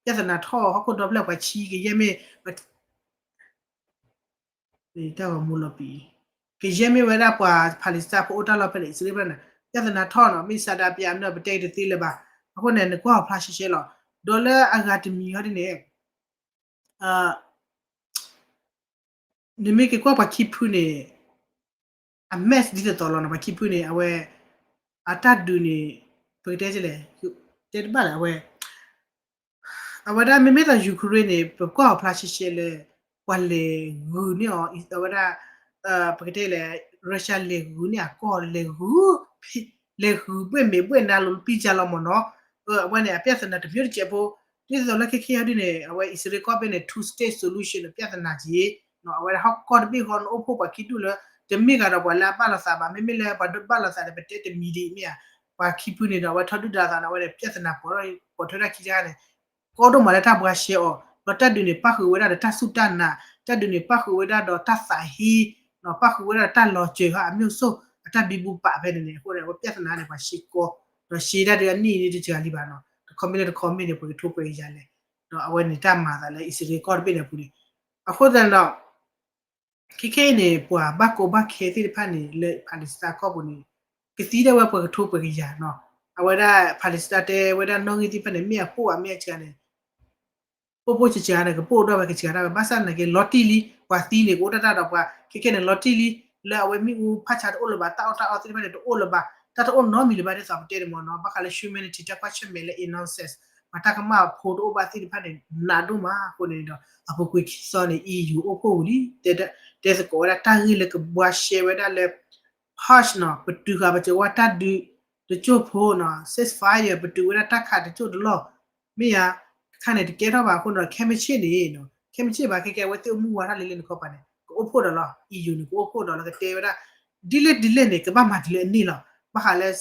ပြဿနာထီၣ်ဟီၣ်ခိၣ်ဒီဖျၢၣ်ပှၤဆံးကယဲၢ်မ့ၢ် တၢ်ဂီၤမူလီၤပံၤ ကယဲၢ်မ့ၢ်ဝဲဒၣ်ပှၤ Palestine ဖိအိၣ်တၢ်လီၢ်ဖဲလဲၣ် အံၣ်စရ့လးဖဲလဲၣ်န့ၣ် ပြဿနာထီၣ်နီၤ, မ့ၢ်စးဒၣ်ပျးနၢ်ပတဲတသ့လၢၤဘၣ်. အဃိန့ၣ် နကွၢ်အီၤဖျါရှဲရှဲလီၤ. ဒီးလၢအဂၤတမံၤဟီဒ်န့ၣ် နမ့ၢ်က့ၤကွၢ်ပှၤခံဖုန့ၣ် အ mess ဒ်သိးသိးလီၤနီၤ, ပှၤခံဖုန့ၣ် အဝဲ အတၢ်ဒုးန့ၣ် ပကတဲလဲၣ်, တဲတဘၣ်လဲၣ်, အဝဲ အဝဲဒၣ်မ့မ့ၢ်သိး Ukraine န့ၣ် ပကွၢ်အီၤဖျါရှဲရှဲလၢ ပှၤလဲၤဂုာ်န့ၢ်အီၤ အဝဲဒၣ် ပကတဲလဲၣ် Russia လဲၤဂုာ်န့ၢ်အကီၢ် လဲၤဂုာ် လဲၤဂုာ်ဘှ့ၣ်မ့ၢ်ဘှ့ၣ်နါလိၤပံကၢ်လီၤမ့ၢ်နီၤ. အဝဲန့ၣ် အပြဿနာတမျိုးတကဲးဖိ ဒ်သိးလၢခဲခဲဟီဒ်န့ၣ် အဝဲအံၣ်စရ့လးကီၢ်ဘ့ၣ်န့ၣ် two state solution အပြဿနာက့ၤ အဝဲဒၣ်ဟီၣ်ကီၢ်တဘ့ၣ်ဃီန့ၣ် အိၣ်ဖှိၣ်ပှၤခံဒူၣ်လၢ တမ့ၢ်ဂၤဒီးပှၤလၢအဘၣ်လိာ်သးဘၣ်, မ့မ့ၢ်လၢပှၤဒိးဘၣ်လိာ်သးဒီး ပတဲတမံၤဒံးမ့ၢ်ဧါ, ပှၤခံဖုန့ၣ်ဒီး အဝဲထီဒုၣ်ဒါသးန့ၣ် အဝဲန့ၣ် ပြဿနာပိာ်ထီၣ် ပိာ်ထွဲဒၣ်ခံခါန့ၣ် ကီဒိၣ်မးလၢတၢ်ဘှါရှဲအီၤ, ဒီးတၢ်ဒုးန့ၣ် ပၣ်ဃုာ်ဝဲဒၣ်ဒီးတၢ်စူၢ်တၢ်နာ်, တၢ်ဒုးန့ၣ် ပၣ်ဃုာ်ဝဲဒၣ်ဒီးတၢ်သးဟ့, ပၣ်ဃုာ်ဝဲဒၣ်ဒီးတၢ်လီၤစၢၤဃာ်အမျိုးစုံ အတၢ်ဘံဘူပာ်ဖဲန့ၣ်န့ၣ် အဃိန့ၣ် အဝဲပြဿနာန့ၣ် ပှၤရှဲကီ ဒီးရှဲဒၣ်ဒ်အနံၣ်အံၤတစှၤလံဘၣ်နီၤ, တခီမ့ၢ်လၢတခီမ့ၢ်န့ၣ် ပှၤကထိပှဲၤကယၤလဲၣ်, ဒီးအဝဲန့ၣ်တၢ်မၤသးလၢအံၣ်စရ့လးကီၢ်တဘ့ၣ်န့ၣ်အပူၤန့ၣ်, အဃိသတးန့ၣ်ဒီး ခဲခဲအံၤန့ၣ် ပှၤဘၣ်ကီဘၣ်ခဲသ့ၣ်တဖၣ်န့ၣ် လၢ Palestine ကီၢ်ပူၤန့ၣ် ကသံဒၣ်ဝဲပှၤကထိပှဲၤကယၤနီၤ, အဝဲဒၣ် Palestine တဲဝဲဒၣ်နီၣ်ဂံၢ်သ့ၣ်တဖၣ်န့ၣ် မ့ၢ်အပိၢ်ဘၣ်မ့ၢ်အစှၤန့ၣ် ပိၢ်ပိၢ်စှၤစှၤန့ၣ် ကပိၢ်ဒိၣ်ဝဲကစှၤဒၣ်ဝဲ ဘၣ်ဆၣ်သနာ်က့ လီၤတံၢ်လံ, ပှၤသံန့ၣ် ကအိၣ်တၢ်တၢ်ဒီးပှၤ ခဲခဲန့ၣ် လီၤတံၢ်လံ, လၢအဝဲမ့ၣ်အူဖးဆါတအိၣ်လၢၤဘၣ်, တၢ်အီၣ်တၢ်အီသ့ၣ်တဖၣ်န့ၣ် တအိၣ်လၢၤဘၣ်, တၢ်တအိၣ်နီတမံၤလၢၤဘၣ်ဒ်သိးပတဲန့ၣ်မ့ၢ်နီၤ, ဘၣ်ဃးလၢ humanity တၢ်ကွၢ်ဆၢၣ်မဲာ်လၢ innocence ပှၤတၢ်ကမၣ်ဖိတအိၣ်ဘၣ်သ့ၣ်တဖၣ်န့ၣ် နးဒိၣ်မးအဃိန့ၣ်ဒီး အပူၤကွံာ်ခံသီန့ၣ် EU အိၣ်ဖှိၣ်ဝံၤလံ, တဲသကိးဝဲဒၣ်တၢ်ဂ့ၢ်လၢကဘှါရှဲဝဲဒၣ်လၢ hush နီၤ, ပတုာ်ဃာ်ပစၢၤဝဲတၢ်ဒုးတစိၢ်ဖိနီၤ, ceasefire ပတုာ်ဝဲဒၣ်တၢ်ခးတစိၢ်တလီၢ်, မ့ၢ်ဧါ, တခါန့ၣ်တကဲထီၣ်ဘၣ်အဃိန့ၣ်ဒီး ခဲမုၢ်ဆ့ၣ်န့ၣ်, ခဲမုၢ်ဆ့ၣ်ဘၣ်ခဲကဲ အဝဲသ့ၣ်အိၣ်မူဝါထီၣ်လံလၢနခီပၤန့ၣ် ကအိၣ်ဖှိၣ်ဒီးလီၤ, EU န့ၣ် ကအိၣ်ဖှိၣ်ဒီးလၢကတဲဝဲဒၣ် ဒ်လဲၣ်ဒ်လဲၣ်န့ၣ် ကဘၣ်မၤတုၤလၢအန့ၣ်လီၤ, ဘၣ်ဃးလၢ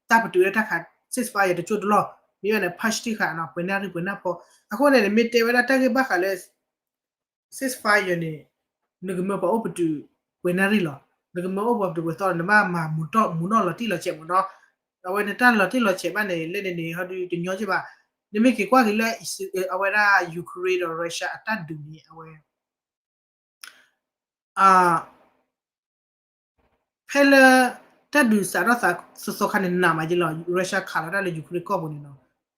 တၢ်ပတုာ်ဝဲဒၣ်တၢ်ခး ceasefire တစိၢ်တလီၢ်, မ့ၢ်ဘၣ်န့ၣ် hush တံၢ်ဃာ်နီၤ, ပှဲၤနၣ်ရံၣ်ပှဲၤနၣ်ဖီ, အဃိန့ၣ် မ့ၢ်တဲဝဲဒၣ်တၢ်ဂ့ၢ်ဘၣ်ဃးလၢ ceasefire န့ၣ် နကမၢပှၤအိၣ်ပတုာ်ပှဲၤနၣ်ရံၣ်လီၤ, နကမၢအိၣ်ပှၤပတုာ်ပှဲၤသီလီၤ, နဘၣ်မၤမူးထီၣ်လီၤတံၢ်လီၤဆဲးမ့ၢ်နီၤ, အဝဲန့ၣ်တၢ်လီၤတံၢ်လီၤဆဲးဘၣ်န့ၣ် လဲၣ်န့ၣ်န့ၣ် ဟီဒုတညီက့ဘၣ်, နမ့ၢ်က့ၤကွၢ်က့ၤလၢ အဝဲဒၣ် Ukraine ဒီး Russia အတၢ်ဒုးန့ၣ် အဝဲ ဖဲလၢ တၢ်ဒုးစးထီၣ်သးသီသီခါန့ၣ် နးမးက့လီၤ, Russia ခးလီၤတၢ်လၢ Ukraine ကီၢ်ပူၤန့ၣ်နီၤ,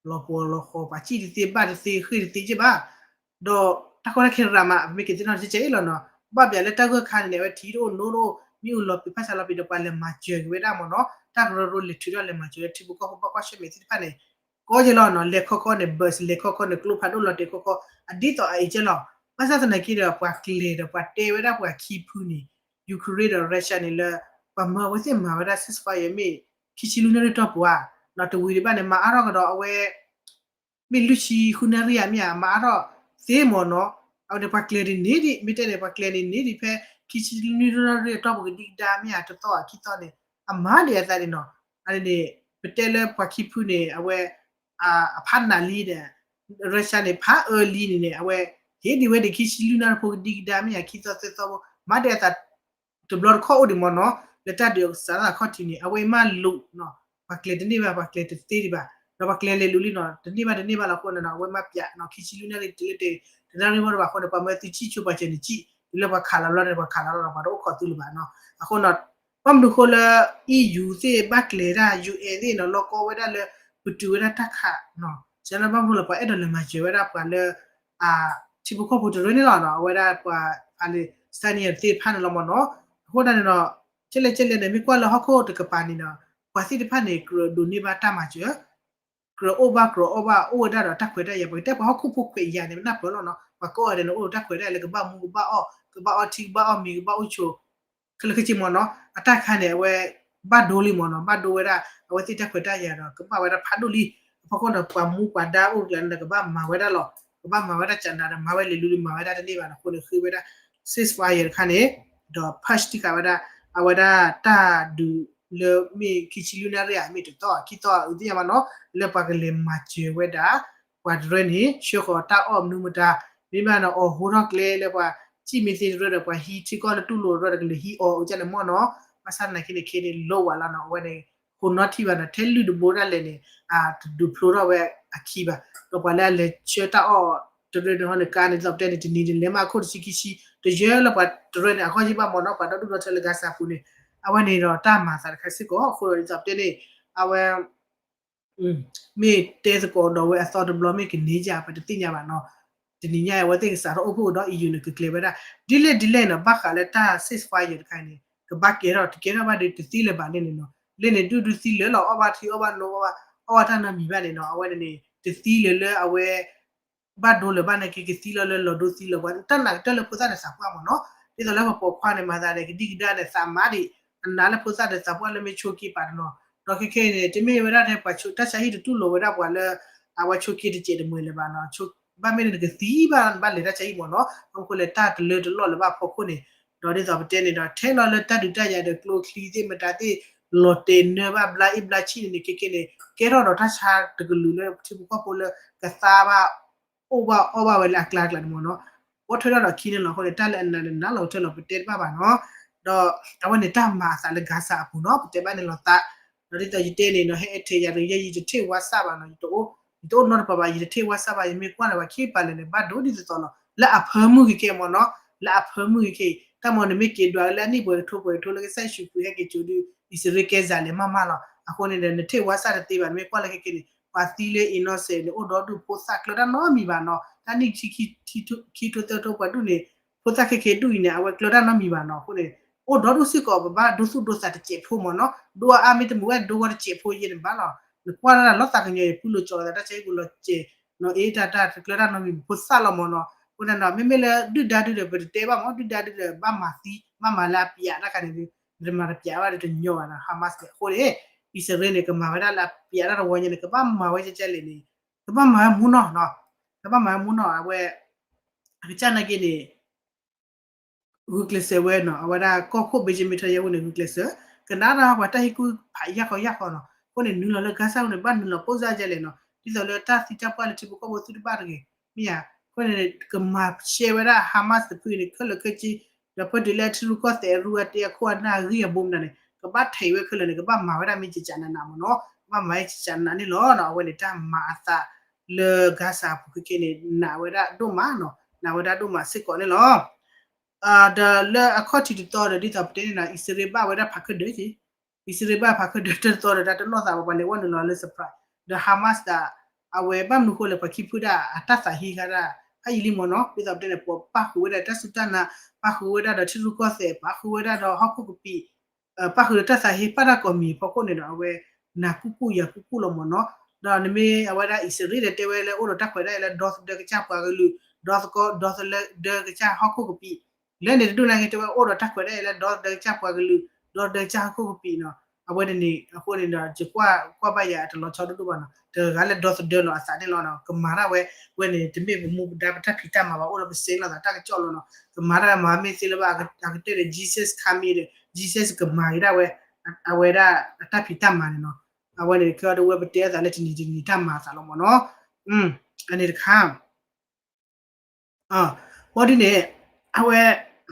လီၤပှီၤလီၤဃီၤ ပှၤစံၣ်တသ့ဘၣ်တသ့ဃ့ၢ်တသ့က့ဘၣ်, ဒီးတၢ်ကီတၢ်ခဲရၤမး ပမ့ၢ်က့ၤသ့ၣ်နီၣ်တကဲကဲအ့ၣ်လီၤနီၤ, ဘၣ်ပျးလၢတၢ်ဂၢၢ်ခါန့ၣ်န့ၣ် အဝဲထံတအိၣ်နိတအိၣ် မ့ၣ်အူလီၤပံၤဖးဆါလီၤပံၤဒီးပှၤလဲၤမၤစၢၤက့ၤဝဲဒၣ်မ့ၢ်နီၤ, တၢ်ကရၢကရိလဲၤထုးထီၣ်လဲၤမၤစၢၤလၢထံဖိကီၢ်ဖိဘၣ်ကွၢ်ဆၢၣ်မဲာ်သ့ၣ်တဖၣ်န့ၣ် ကီက့လီၤနီၤ, လဲၤခီခီန့ၣ် bus လဲၤခီခီန့ၣ် ကျိဖးဒိၣ်လီၤတဲာ်ခီခီ, အဒ်သိးအအံၤကဲလီၤ, ဘၣ်ဆၣ်သနာ်က့ဒီး ပှၤကျဲၤဒီးပှၤတဲဝဲဒၣ်ပှၤခံဖုန့ၣ် Ukraine ဒီး Russia န့ၣ်လၢ ပှၤမၢအဝဲသ့ၣ်မၤဝဲဒၣ် ceasefire မ့ၢ် ခံဆံလွံၢ်နၣ်ရံၣ်တီၢ်ပူၤဧါ, ဒီးတဝံၤဒံးဘၣ်န့ၣ် မၤအါထီၣ်ကဒီးအဝဲ မ့ၢ်လွံၢ်ဆံဃုနၣ်ရံၣ်ဧါမ့ၢ်ဧါ မၤအါထီၣ်သ့မ့ၢ်နီၤ, အဝဲန့ၣ်ပှၤကျဲၤဒ်န့ၣ်ဒံး မ့ၢ်တဲန့ၣ် ပှၤကျဲၤန့ၣ်န့ၣ်ဒံးဖဲ ခံဆံလွံၢ်နၣ်ရံၣ်အတီၢ်ပူၤကဒံကဒါမ့ၢ်ဧါ တသီဧါခံသီန့ၣ် အမၤဒံးအသးန့ၣ်နီၤ, အန့ၣ်န့ၣ် ပတဲလၢပှၤခံဖုန့ၣ် အဝဲ အဖးနးလံဒီး Russia န့ၣ် ဖးအၢလံန့ၣ်န့ၣ် အဝဲ ဟ့ၣ်ဒံးဝဲဒံးခံဆံလွံၢ်နၣ်ရံၣ်ဖိကဒံကဒါမ့ၢ်ဧါ ခံသီသၢသီဖိ မၤဒံးအသး တဘျီတခီၣ်အိၣ်ဒံးမ့ၢ်နီၤ, လၢတၢ်ဒုးစးထီၣ်သးခီၣ်ထံးန့ၣ် အဝဲအံၤမးလူၤနီၤ, ပှၤကျဲၤတန့ၢ်ဘၣ် ပှၤကျဲၤတသ့ဒံးဘၣ်, ဒီးပှၤကျဲၤလဲၤလူၤလံနီၤ တန့ၢ်ဘၣ်တန့ၢ်ဘၣ်လီၤအဃိန့ၣ်နီၤ အဝဲမၤပျးနီၤ ခံဆံလွံၢ်နၣ်ရံၣ်တုၤလၢတနၣ်ရံၣ်မ့ၢ်တဘၣ်အဃိန့ၣ် ပှၤမၢသုဆံၣ်ဆိပှၤစၢၤန့ၣ်ဆံၣ် တုၤလၢပှၤခးလီၤလီၤန့ၣ် ပှၤခးလီၤလီၤ ပှၤတအိၣ်ခိးသုလၢၤဘၣ်နီၤ, အဃိနီၤ ဘၣ်မနုၤဃိလၢ EU သ့ၣ်ဘၣ်ကျဲၤဒၣ် UN သ့ၣ်နီၤ လီၢ်ကီဝဲဒၣ်လၢ ပတုာ်ဝဲဒၣ်တၢ်ခးနီၤ, ကန့ၣ်ဘၣ်မနုၤလၢပှၤအဲၣ်ဒိးလဲၤမၤစၢၤဝဲဒၣ်ပှၤလၢ ထံဖိကီၢ်ဖိတရၢန့ၣ်လီၤနီၤ, အဝဲဒၣ်ပှၤ Palestinian သ့ၣ်တဖၣ်န့ၣ်လီၤမ့ၢ်နီၤ, အဃိသတးန့ၣ်နီၤ ကဲလဲၣ်ကဲလဲၣ်န့ၣ် မ့ၢ်ကွၢ်လၢဟီၣ်ခိၣ်တကပၤန့ၣ်နီၤ ပှၤသ့ၣ်တဖၣ်န့ၣ် ကြၢးဒိးန့ၢ်ဘၣ်တၢ်မၤစၢၤ ကြၢးအိၣ်ဘၣ်ကြၢးအီၣ်ဘၣ် အိၣ်ဝဲဒၣ်ဒီးတၢ်ခွဲးတၢ်ယာ် ပကတဲပှၤဟီၣ်ခိၣ်ဖိခွဲးယာ်န့ၣ် ပနၢ်ပၢၢ်လီၤနီၤ, ပှၤကိးဂၤဒဲးန့ၣ် အိၣ်ဒီးတၢ်ခွဲးတၢ်ယာ်လၢကဘၣ်မူကဘၣ်အီၣ် ကဘၣ်အီထံ ကဘၣ်အီမ့ၤ ကဘၣ်အိၣ်ဆိး ခဲလၢာ်ခဲဆ့မ့ၢ်နီၤ, အတၢ်ခါန့ၣ် အဝဲ ဘၣ်ဒိလံမ့ၢ်နီၤ, ဘၣ်ဒိဝဲဒၣ် အဝဲသ့ၣ်တၢ်ခွဲးတၢ်ယာ်ဒီး ကဘၣ်ဝဲဒၣ်ဖးဒိၣ်လံ, အဖီခိၣ်ဒီးပှၤမူပှၤဒါအိၣ်ကျဲၤန့ၣ် ကဘၣ်မၤဝဲဒၣ်လီၤ, ကဘၣ်မၤဝဲဒၣ်ကနးဒီး မၤဝဲလဲၤလူၤလံ မၤဝဲဒၣ်တန့ၢ်ဘၣ်နီၤ, အဃိန့ၣ်ဃ့ဝဲဒၣ် ceasefire တခါန့ၣ် ဒီး push တံၢ်ဃာ်ဝဲဒၣ် အဝဲဒၣ်တၢ်ဒုးလၢမ့ၢ်ခံဆံလွံၢ်နၣ်ရံၣ်ဧါ မ့ၢ်တသီဧါ ခံသီဧါ အုးသ့ၣ်ညါဘၣ်နီၤ, လၢပှၤကလဲၤမၤစၢၤဝဲဒၣ် ပှၤတရၢန့ၣ် ဆှၢဃီၤတၢ်အီၣ်မနုၤမတၤ, မ့ၢ်ဘၣ်နီၤ အီၣ်ဟိထီၣ်ကျဲလၢပှၤစံၣ်မ့ၢ်သ့တရၢဒီး ပှၤဟံးထံကီၢ်လၢတူၢ်လိာ်တရၢဒီး ကလဲၤဟံးအီၣ်အုးကၢ်န့ၣ်မ့ၢ်နီၤ, ဘၣ်ဆၣ်သနာ်က့န့ၣ် ခဲန့ၣ် လိၣ်ဝဲလီၤနီၤ, အဝဲန့ၣ် ဟိနီထံၣ်ဘၣ်နီၤ, ထဲလုၢ်တဘိဒၣ်လဲာ်န့ၣ် တဒုးဖျိထီၣ်ဝဲအခံဘၣ်, ဒီးပှၤလၢအလဲၤဆှၢတၢ်အီၣ်တရၢန့ၣ်ဟီန့ၣ် ကါန့ၣ် ဒ်သိးပတဲန့ၣ် တနံၤန့ၣ် လဲၤမးအခိၣ်တဆံခံဆံ တယၢလၢပှၤတရၢန့ၣ် အဂီၢ်ယံၢ်ဘၣ်မ့ၢ်နီၤ, ပှၤဒီဒူၣ်ဒီထၢလၢ Gaza ပူၤန့ၣ် အဝဲန့ၣ်ဒီးတၢ်မၤသးတခါစ့ၢ်ကီး အဃိဒီးဒ်သိးပတဲန့ၣ် အဝဲ မ့ၢ်တဲသကိးဒီးဝဲအသီတဘျီ မ့ၢ်ကန့ၢ်ယၤ ပတသ့ၣ်ညါဘၣ်နီၤ. တနံၤညါအံၤ အဝဲသ့ၣ်ကစးထီၣ်အိၣ်ဖှိၣ်ဒီး E U န့ၣ် ကကျဲၤဝဲဒၣ် ဒ်လဲၣ်ဒ်လဲၣ်နီၤ ဘၣ်ဃးလၢတၢ် ceasefire တခါန့ၣ် ကဘၣ်ကဲထီၣ် တကဲထီၣ်ဘၣ်ဒီးတသံလၢၤဘၣ်န့ၣ်န့ၣ်နီၤ. လၢန့ၣ်ဒုၣ်ဒုၣ်သံလၢာ်လီၤ အီၣ်ဘၣ်ထံအီၣ်ဘၣ်နိ အီၣ်ဘၣ်တၢ်နီတမံၤဘၣ်န့ၣ်နီၤ. အဝဲန့ၣ်န့ၣ် တသံလၢာ်လၢအဝဲ ဘၣ်ဒိလၢၤဘၣ်န့ၣ်က့ ကသံလီၤလၢလီၤဒိသံလီၤပှၤ တၢ်နာ်ကတၢၢ်လၢဖိသၣ်ဒီးသးပှၢ်မ့ၢ်နီၤ. ဒ်သိးလၢပပိာ်ခွါန့ၣ် မၤသးဒီးကဒံကဒါန့ၣ် သးမၤဒံး အနာ်လၢဖိသၣ်ဒီးသးပှၢ်လၢမ့ၢ်ဆိးက့ပာ်တနီၤ. ဒီးခဲခဲအံၤန့ၣ် တမ့ၢ်ဝဲဒၣ်ထဲပှၤဆိးတၢ်ဆါဟံၣ်တတူၢ်လိာ်ဝဲဒၣ်ပှၤလၢ အဝဲဆိးက့တစဲးတမှဲၤလၢၤဘၣ်နီၤ. ဘၣ်မ့ၢ်န့ၣ်နကသံဘၣ် နဘၣ်လဲၤတၢ်ဆါဟံၣ်မ့ၢ်နီၤ. အဃိလၢတၢ်တလၢတလီၢ်လၢၤဘၣ်အဖီခိၣ်န့ၣ် ဒီးဒ်သိးပတဲန့ၣ်ဒီး ထဲလီၤလၢတၢ်ဒုးတၢ်ယၤဒီးကျိချံသ့ၣ်မတၤသ့ၣ် လီၤတဲာ်နၢဘၣ်ဘျါအ့ၣ်ဘျါဆံၣ်န့ၣ်န့ၣ် ခဲခဲန့ၣ် ကဲထီၣ်ဒီးတၢ်ဆါတကလုာ်လၢထံဖိကီၢ်ဖိလၢကသါဘၣ် အိၣ်ဘၣ်အီၣ်ဘၣ်ဝဲလၢအကျါကျါန့ၣ်မ့ၢ်နီၤ. အိၣ်ထွဲထီၣ်ဒီးခံန့ၣ်လီၤ. အဃိန့ၣ် တၢ်လၢအနးန့ၣ်နးလီၤကတၢၢ်လီၤ ပတဲတဘၣ်ဘၣ်နီၤ. ဒီးအဝဲန့ၣ်တၢ်မၤအသးလၢ Gaza အပူၤနီၤ ပတဲဘၣ်န့ၣ်လီၤသး. ဒီးဒ်သိးယတဲန့ၣ်နီၤ ဟဲအဲၣ်ထဲယၤတဂ့ၤ ယဲယတထံၣ်ဝါစၢ်ဘၣ်နီၤ ယတအိၣ် ယတအိၣ်နီတပၤဘၣ် ယတထံၣ်ဝါစၢ်ဘၣ် ယမ့ၢ်ကွၢ်လၢၤဘၣ်ခံပာ်လၢာ်န့ၣ် ဘၣ်ဒိဒ်သိးသိးလီၤ လၢအဖၢမုၢ်က့ၤခဲအံၤမ့ၢ်နီၤ လၢအဖၢမုၢ်က့ၤခဲအံၤ တၢ်မ့ၢ်နမ့ၢ်က့ၤဒွးလၢအနံၣ်ပှဲၤကထိပှဲၤကထိလၢကစၢ်ယ့ၣ်ၡူးခရံာ်ဟဲက့ၤကၠိဒုး အံၣ်စရ့လးကဲစးလဲၤမးမးလီၤ. အဃိန့ၣ်ဒီး နထံၣ်ဝါစၢ်တသ့ဘၣ် နမ့ၢ်ကွၢ်လၢခဲခဲန့ၣ် ပှၤသံလၢ innocent န့ၣ် အိၣ်ဒီဒူၣ်ဖိသၣ်ကျၢၤတၢ်နီတမံၤဘၣ်နီၤ တၢ်နံၣ်ခံ ခံထိသၢထိပှၤဒူၣ်န့ၣ် ဖိသၣ်ခဲခဲဒူၣ်အံၤန့ၣ် အဝဲကျၢၤတၢ်နီတမံၤဘၣ်နီၤ အဃိန့ၣ် အိၣ်ဒီဒူၣ်စ့ၢ်ကီး ပဘၣ်ဒိသူၣ်ဒိသးတစဲးဖိမ့ၢ်နီၤ ဒိအါအါမ့ၢ်တမုာ်ဝဲဒိဝဲတစဲးဖိယဲၢ်န့ၣ်ဘၣ်လီၤ နကွၢ်လၢ်လၢ်လီၤသးကညီၤအံၤ ပူၤလိာ်ကၠီၤသးတၢ်ဆါဟံၣ်ပူၤလီၤစဲး နီၤ အ့ တၢ်တၢ်တကျၢၤတၢ်နီတမံၤ ဖိသၣ်လီၤမ့ၢ်နီၤ အဃိန့ၣ်ဒီး မ့မ့ၢ်လၢဒုၣ်ဒါဒုဒီး ပတတဲဘၣ်မ့ၢ် ဒုၣ်ဒါဒုဒီး ဘၣ်မၤသံ ဘၣ်မၤလၢအပျးတၢ်ခါန့ၣ်ဒုး နတမၤတပျးဘၣ်ဒီးတညီဘၣ်နီၤ Hamas န့ၣ် အဃိန့ၣ် အံၣ်စရ့လးန့ၣ် ကမၤဝဲဒၣ်လၢအပျးတၢ်တဝီညါန့ၣ် ကဘၣ်မၤဝဲကဲကဲလဲၣ်န့ၣ် ကဘၣ်မၤဝဲမူနီၢ်နီၤ ကဘၣ်မၤဝဲမူနီၢ် အဝဲ အကစၢ်နာ်က့န့ၣ် ဂုာ်ကျဲးစၢးဝဲနီၤ အဝဲဒၣ်ကီၢ်ခိၣ် Benjamin Netanyahu န့ၣ် ဂုာ်ကျဲးစၢး ကနၣ်တၢ်ပှၤတၢ်ဟ့ၣ်ကူၣ်ဖးယၢ်ဃီယၢ်ဃီနီၤ အဃိန့ၣ် နုာ်လီၤလၢ Gaza န့ၣ် ဘၣ်နုာ်လီၤပိၢ်စၢ်ကဲလဲၣ်နီၤ ဒ်သိးလၢတၢ်သံတၢ်ပှၢ်လၢထံဖိကီၢ်ဖိသုတဘၣ်တဂ့ၤ မ့ၢ်ဧါ အဃိန့ၣ် ကမၤရှဲဝဲဒၣ် Hamas တဖုန့ၣ် ခဲလၢာ်ခဲဆ့ ဒီးဖဲတုၤလၢထံရူၢ်ကီၢ်သဲးအရူအတ့အခိၣ်အနၢ်အဂံၢ်အဘိမနုၤန့ၣ် ကဘၣ်ထဲးဝဲခဲလၢာ်န့ၣ် ကဘၣ်မၤဝဲဒၣ်မ့ၢ်ကကနးနးမ့ၢ်နီၤ ကဘၣ်မၤဝဲကကနးနးန့ၣ်လီၤ. အဝဲန့ၣ်တၢ်မၤအသးလၢ Gaza အပူၤခဲကဲန့ၣ် နာ်ဝဲဒၣ်ဒိၣ်မးနီၤ နာ်ဝဲဒၣ်ဒိၣ်မးစ့ၢ်ကီးန့ၣ်လီၤ. ဒီးလၢအခီၣ်ထံးတသီဒီး ဒ်သိးပတဲန့ၣ်နီၤ အံၣ်စရ့လးဘၣ်ဝဲဒၣ်ဖးခၢၣ်ဒၢးက့ အံၣ်စရ့လးဘၣ်ဖးခၢၣ်ဒၢးတသီဒီး တၢ်တလိၣ်သးဘၣ် ပှၤလဲၤဝဲနုာ်လီၤလၢ surprise ဒီး Hamas ဒီး အဝဲဘၣ်မနုၤဃိလဲၣ် ပှၤခံဖုဒၣ်အတၢ်သးဟ့ခါဒၣ် ဖးယံာ်လံမ့ၢ်နီၤ ဒ်သိးပတဲန့ၣ် ပှၤပၣ်ဃုာ်ဝဲဒၣ်တၢ်စူၢ်တၢ်နာ် ပၣ်ဃုာ်ဝဲဒၣ်ဒီးထံရူၢ်ကီၢ်သဲး ပၣ်ဃုာ်ဝဲဒၣ်ဒီးဟီၣ်ခိၣ်ကပံာ် ပၣ်ဃုာ်ဒီးတၢ်သးဟ့ ပၣ်တၢ်ကိးမံၤအဖီခိၣ်န့ၣ်ဒီး အဝဲ နၤကူၣ်ကူၣ်ယၤကူၣ်ကူၣ်လီၤမ့ၢ်နီၤ ဒီးနမ့ၢ်အဝဲဒၣ်အံၣ်စရ့လးဒီးတဲဝဲလၢအိၣ်ဒီးတၢ်ခွဲးတၢ်ယာ်လၢဒီသဒၢကစၢ်ပှၤကလုာ် ဒီသကိး ဒီသဒၢကစၢ်ဟီၣ်ခိၣ်ကပံာ် လၢန့ၣ်တဒူၣ်နာ်က့တဲဝဲအိၣ်ဒီးတၢ်ခွဲးတၢ်ယာ်လၢဒီသဒၢကစၢ်ပှၤကလုာ် ဒီသဒၢကစၢ်ဟီၣ်ခိၣ်ကပံာ်နီၤ အဝဲန့ၣ်န့ၣ် အဃိန့ၣ်ဒီး ယကွၢ်ကွၢ်ဘၣ်ယၤအတလီၤဆီဒိၣ်ဒိၣ်ဘၣ်နီၤ တဂၤလၢဒီသဒၢလီၤအသးန့ၣ်လီၤနီၤ ကမၤတၢ်ဝဲ ဝဲန့ၣ် တမ့ၢ်ပမူပဒါပတၢ်ဖံးတၢ်မၤဘၣ် အိၣ်ဒီးပစ့လိာ်သးတၢ်ကစီၣ်လီၤနီၤ ကမၤတၢ်မၤမ့ၢ်သ့လၢၤဘၣ် အကတၢၢ်ဒီး Jesus coming ဒီး Jesus ကမၤက့ၤဒၣ်ဝဲ အဝဲဒၣ်အတၢ်ဖံးတၢ်မၤန့ၣ်နီၤ အဝဲန့ၣ်ခဲအံၤဒီးဝဲပတဲအသးလၢတနံၤတနံၤတၢ်မၤအသးလီၤမ့ၢ်နီၤ အန့ၣ်တခါ ဘၣ်ဒ်န့ၣ် အဝဲ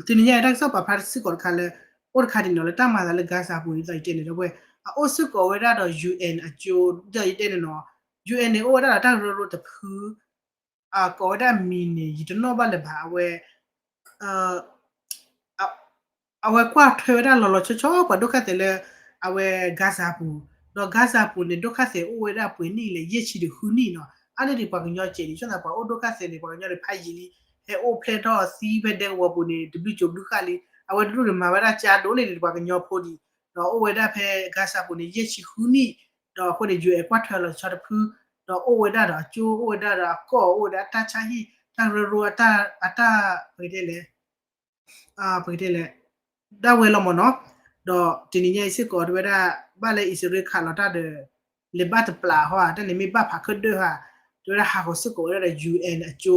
တနံၤညါအံၤတၢ်ကစီၣ်ပာ်ဖျါစ့ၢ်ကီးတခါလၢ အိၣ်တခါဒ်န့ၣ်လီၤ လၢတၢ်မၤအသးလၢ Gaza ပူၤဒ်သိးယတဲန့ၣ်ဒီးဝဲ အအိၣ်စ့ၢ်ကီးဝဲဒၣ်ဒီး UN အကၠိ ဒ်သိးယတဲန့ၣ်နီၤ UN န့ၣ် အိၣ်ဝဲဒၣ်ဒီးတၢ်ကရၢကရိတဖု ကိးဝဲဒၣ်မံၤန့ၣ် ယတနီၣ်ဘၣ်လၢၤဘၣ် အဝဲ အဝဲကွၢ်ထွဲဝဲဒၣ်လီၤလီၤဆီဆီပှၤဒိၣ်ခါသဲးလၢ အဝဲ Gaza ပူၤ, ဒီး Gaza ပူၤန့ၣ် ဒိၣ်ခါသဲးအိၣ်ဝဲဒၣ်ပှဲၤနံၣ်လဲၣ် ယဲၢ်ဆံဒီးဃုနံၣ်နီၤ, အါန့ၢ်ဒံးပှၤကညီစဲးဒံး ဆိသးပှၤအိၣ်ဒိၣ်ခါသဲးန့ၣ် ပှၤကညီန့ၣ်ဖးယံာ်လံ, ဟဲအိၣ်ဖျဲၣ်ထီၣ်သံဖဲဒဲကဝီၤပူၤန့ၣ် တဘျုးကိးဘျုးဃၣ်လံ, အဝဲတဒူၣ်န့ၣ်မၤဝဲဒၣ်ကါဒိၣ်န့ၢ်ဒံး ပှၤကညီဖိဒံး, ဒီးအိၣ်ဝဲဒၣ်ဖဲ Gaza ပူၤန့ၣ် ယဲၢ်ဆံဃုနံၣ်, ဒီးအဃိန့ၣ် UN ကွၢ်ထွဲလီၤဆီတဖု, ဒီးအိၣ်ဝဲဒၣ်ဒီးအကၠိ အိၣ်ဝဲဒၣ်ဒီးအကီၢ် အိၣ်ဝဲဒၣ်အတၢ်ဆါဟံၣ် တၢ်ရၢရိ အတၢ် ပကတဲလဲၣ် ပကတဲလဲၣ် ဒၣ်ဝဲလီၤမ့ၢ်နီၤ, ဒီးတနံၤညါအံၤစ့ၢ်ကီး တဲဝဲဒၣ် ဘၣ်လၢအံၣ်စရ့လးခးလီၤတၢ်ဒီး လဲၤဘၣ်တပျးဟီဧါ တၢ်န့ၣ်မ့ၢ်ဘၣ်ဖးခၢၣ်ဒၢၣ်ဧါ, တဲဝဲဒၣ်ဟးဂီၤစ့ၢ်ကီးဝဲဒၣ်ဒီး UN အကၠိ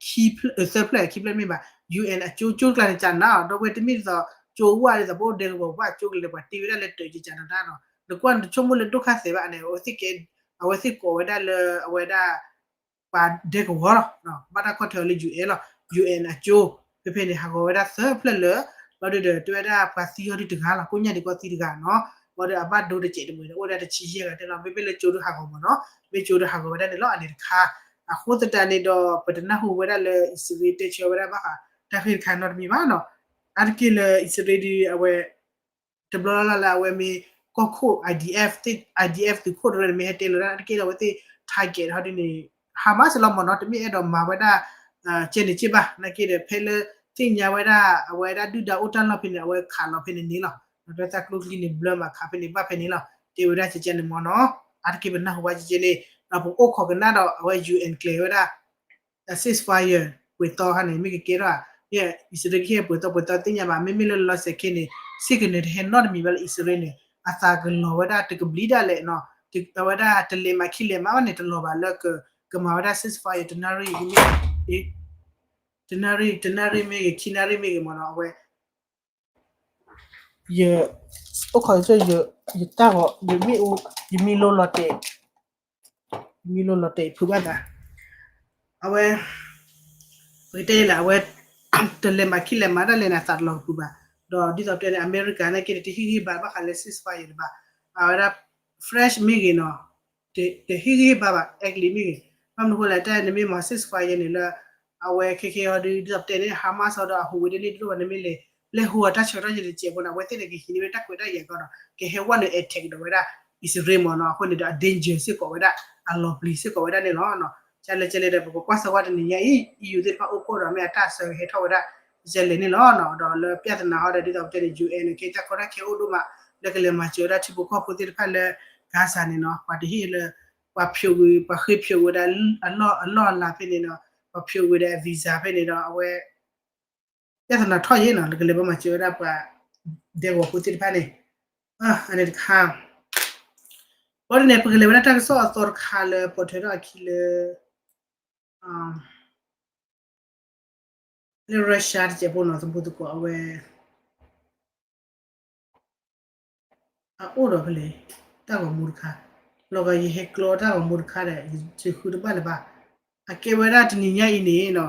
ခံဖျၢၣ် သၢဖျၢၣ်ခံဖျၢၣ်မ့ၢ်ဘၣ်, UN အကၠိ ကၠိတကျါန့ၣ် ကနၣ်အီၤ ဒီပုၢ်ဝဲၢ်တမ့ၢ်ဒ်သိး ကၠိဝၣ်ဒ်သိး ပအိၣ်ဒဲကဝီၤပှၢ်ကၠိကလဲၤပှၤတ့ဝဲဒၣ်လၢတၢးကကနၣ်တၢ်နီၤ, နကွၢ်နတဆိကမိၣ်လၢဒိၣ်ခါသဲးဘၣ်န့ၣ် အဝဲသ့ၣ်ကိးဝဲဒၣ်လၢအဝဲဒၣ် ပှၤဒဲကဝီၤလီၤ, ဘၣ်တၢ်ကွၢ်ထွဲအီၤလၢ UN လီၤ, UN အကၠိ ဖဲဖဲန့ၣ် ဟးဂီၤဝဲဒၣ်သၢဖျၢၣ်လၢ ဘၣ်ဒီးတဲဝဲဒၣ်ပှၤသံအီၤဒုးတဂၤလီၤ, ကိးညါဒံးကီသံတဂၤနီၤ, ဘၣ်ဒီးအဘၣ်ဒိတစဲးတမှဲၤန့ၣ် အိၣ်ဝဲဒၣ်တဆံယဲၢ်ဂၤတဲလီၤ, မ့မ့ၢ်လၢကၠိဒုးဟးဂီၤမ့ၢ်နီၤ, မ့ၢ်ကၠိဒုးဟးဂီၤဝဲဒၣ်န့ၣ်လီၤ အန့ၣ်တခါ, အဃိသတးန့ၣ်ဒီး ပတနၢ်ဟူဝဲဒၣ်လၢအံၣ်စရ့လးတဲဆၢဝဲဒၣ်ဘၣ်ဃး တၢ်ဂ့ၢ်တခါနီတမံၤဘၣ်နီၤ, အါတက့ၢ်လၢအံၣ်စရ့လးဒုးအဝဲ တဘျီလၢ်လၢ်လၢအဝဲမ့ၢ်ကီၢ်ခိၣ် IDF သ့ၣ် IDF သုးခိၣ်တရၢန့ၣ် မ့ၢ်ဟဲတဲလီၤဒၣ်တၢ်တက့ၢ်ဒီး အဝဲသ့ၣ် target ဟီဒ်န့ၣ် Hamas လီၤမ့ၢ်နီၤ, တမ့ၢ်အဲၣ်ဒိးမၤဝဲဒၣ် ကဲန့ၣ်က့ၢ်ဘၣ်, နာ်က့ဒီး ဖဲလၢသ့ၣ်ညါဝဲဒၣ် အဝဲဒၣ်ဒုၣ်ဒါအိၣ်တၢ်လီၢ်ဖဲန့ၣ် အဝဲခးလီၤဖဲန့ၣ်န့ၣ်လီၤ. ဒီးတၢ်ကျိချံန့ၣ် ဘျၢမးခးဖဲန့ၣ်ဘၣ်ဖဲန့ၣ်လီၤ. တဲဝဲဒၣ်ကဲန့ၣ်မ့ၢ်နီၤ, အါတက့ၢ်ပနၢ်ဟူဘၣ်ကဲန့ၣ်, ဒီးပအိၣ်ခိးကနၣ်ဒီး အဝဲ UN ကျဲၤဝဲဒၣ် ceasefire ပှဲၤသီခါန့ၣ် မ့ၢ်ကကဲထီၣ်ဧါ, အံၣ်စရ့လးကဟ့ၣ်ပှဲၤသီပှဲၤသီသ့ၣ်ညါဘၣ်, မ့မ့ၢ်လၢလီၤစဲးခဲန့ၣ် စ့ၢ်ကီးန့ၣ်တဟဲနီတမံၤဘၣ်လၢအံၣ်စရ့လးန့ၣ် အသးကလီၤဝဲဒၣ်တကဘျံးဒၣ်လဲာ်နီၤ, အဝဲဒၣ်တလဲၤမၤခံလဲၤမၤဘၣ်န့ၣ် တလီၤဘၣ်လၢကမၤဝဲဒၣ် ceasefire တနၣ်ရံၣ် တနၣ်ရံၣ် တနၣ်ရံၣ်မ့ၢ်ဂ့ၤ ခံနၣ်ရံၣ်မ့ၢ်ဂ့ၤမ့ၢ်နီၤ, အဝဲ ယ အိၣ်ခိး ယတၢ်ဂီၤ ယမ့ၢ်အိၣ် ယမံလိလီၤတဲာ် ယမံလိလီၤတဲာ် ယဖုးဘၣ်သး အဝဲ ပကတဲလဲၣ် အဝဲ တလဲၤမၤခံလဲၤမၤဒၣ်လဲာ်န့ၣ် အသးတလီၤကဖုးဘၣ်. ဒီးဒ်သိးပတဲန့ၣ် အမဲရကၤနာ်က့န့ၣ် တဟ့ၣ်ဂံၢ်ဟ့ၣ်ဘါဘၣ်ဃးလၢ ceasefire တဘၣ်. အဝဲဒၣ် French မ့ၢ်ဂ့ၤနီၤ တဟ့ၣ်ဂံၢ်ဟ့ၣ်ဘါဘၣ် အဲကလံးမ့ၢ်ဂ့ၤ. ဘၣ်မနုၤဃိလဲၣ် တၢ်နမ့ၢ်မၤ ceasefire န့ၣ်လၢ အဝဲခဲခဲဟီဒ် ဒ်သိးပတဲန့ၣ် Hamas ဟီဒီးအဟူးဝဲဒၣ်န့ၣ် ဒ်သိးပှၤနမ့ၢ်လဲၤ လဲၤဟူးအတၢ်ဆၢကတီၢ်ယဲၢ်တစဲးဖိန့ၣ် အဝဲသ့ၣ်န့ၣ် ကဟံးန့ၢ်ဝဲတၢ်ခွဲးတၢ်ယာ်ကီဒီး ကဟဲဝဲနုာ် attack ဒီးဝဲဒၣ် အံၣ်စရ့လးမ့ၢ်နီၤ. အဃိန့ၣ်ဒီး အ danger စ့ၢ်ကီးဝဲဒၣ် အလီၤပျံၤစ့ၢ်ကီးဝဲဒၣ်န့ၣ်လီၤ. ကလဲၣ်ကလဲၣ်ဒီး ပကကွၢ်စၢၤဝဲတနံၤညါအံၤ EU သ့ၣ်တဖၣ်အိၣ်ခိၣ်ဒီး မ့ၢ်အတၢ်ဆၢဂ့ၤဟဲထီၣ်ဝဲဒၣ် ကလဲၣ်န့ၣ်လီၤ. ဒီးလၢ ပြဿနာ ဟီဒီး ဒ်သိးပတဲန့ၣ် UN န့ၣ် ကဲတၢ်ကီတၢ်ခဲအိၣ်ဒိၣ်မး လၢကလဲၤမၤစၢၤဝဲဒၣ်ထံဖိကီၢ်ဖိသ့ၣ်တဖၣ်လၢ Gaza န့ၣ်နီၤ. ပှၤတဟ့ၣ်လၢ ပှၤဖျိးဝဲ ပှၤဃ့ဖျိးဝဲဒၣ် အလီၢ်အလၤဖဲန့ၣ်နီၤ, ပှၤဖျိးဝဲဒၣ် visa ဖဲန့ၣ်ဒီး အဝဲ ပြဿနာထီၣ်ယဲနီၤ လၢကလဲၤဘၣ်မၤစၢၤဝဲဒၣ်ပှၤ ဒဲကဝီၤဖိသ့ၣ်တဖၣ်န့ၣ် အန့ၣ်တခါ ဘၣ်ဒ်န့ၣ် ပကလဲၤဝဲဒၣ်တၢ်ကစီၣ်အသီတခါလၢ ပိာ်ထွဲထီၣ်အခံလၢ လၢ Russia တစဲးဖိနီၤ သဘူသကိးအဝဲ အအိၣ်ဒီးဖဲလဲၣ် တၢ်ဂီၤမူတခါ, လီၤဂာ်ယဟဲကျီတၢ်ဂီၤမူတခါဒီး ယဃုတဘၣ်လၢၤဘၣ်. အကဲဝဲဒၣ်တနံၤညါအံၤန့ၣ်နီၤ,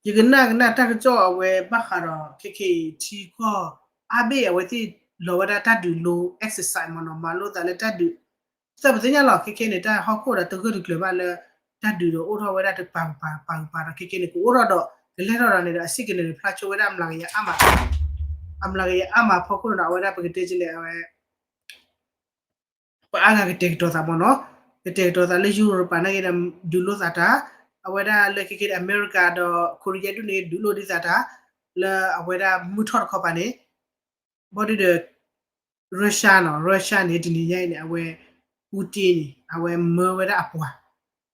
ယကနၣ်ကနၣ်တၢ်ကစီၣ်အဝဲဘၣ်ဃးဒီး ခဲခဲအံၤ ထံကီၢ်အါဘ့ၣ်အဝဲသ့ၣ်လီၤဝဲဒၣ်တၢ်ဒုးလိ exercise မ့ၢ်နီၤ, မၤလိသးလၢတၢ်ဒုး သၢပသ့ၣ်ညါလီၤ ခဲခဲန့ၣ် တၢ်ဟီၣ်ခိၣ်ဒီးတဂၢၢ်တကျၢၤဘၣ်လၢ တၢ်ဒုးဒီးအိၣ်ထီၣ်ဝဲဒၣ်တပၤကပၤ ပၤကပၤဒီး ခဲခဲန့ၣ် ကအိၣ်ထီၣ်ဒီး ကလဲၤထီၣ်ဒီးန့ၣ်ဒီး အစ့ၢ်ကီးန့ၣ် ဖျါဆိဝဲဒၣ်အမျးကယၤအါမး အမျးကယၤအါမးဖီခိၣ်န့ၣ်ဒီး အဝဲဒၣ်ပကတဲကလဲၣ် အဝဲ ပှၤအါဂၤကတဲာ်ကတီၤသးမ့ၢ်နီၤ, ကတဲာ်ကတီၤသးလၢ ယူရပၤ နာ်က့ဒီး ဒုးလိသးတၢ်, အဝဲဒၣ်လၢခဲခဲဒီး အမဲရကၤဒီး ခိရံယါဒုးန့ၣ် ဒုးလိဒံးသးတၢ် လၢအဝဲဒၣ်မုၢ်ထီၣ်တခီပၤန့ၣ် ဘၣ်ဒီး Russia နီၤ, Russia န့ၣ် တနံၤညါအံၤန့ၣ် အဝဲ Putin န့ၣ် အဝဲမၢဝဲဒၣ်အပှၤ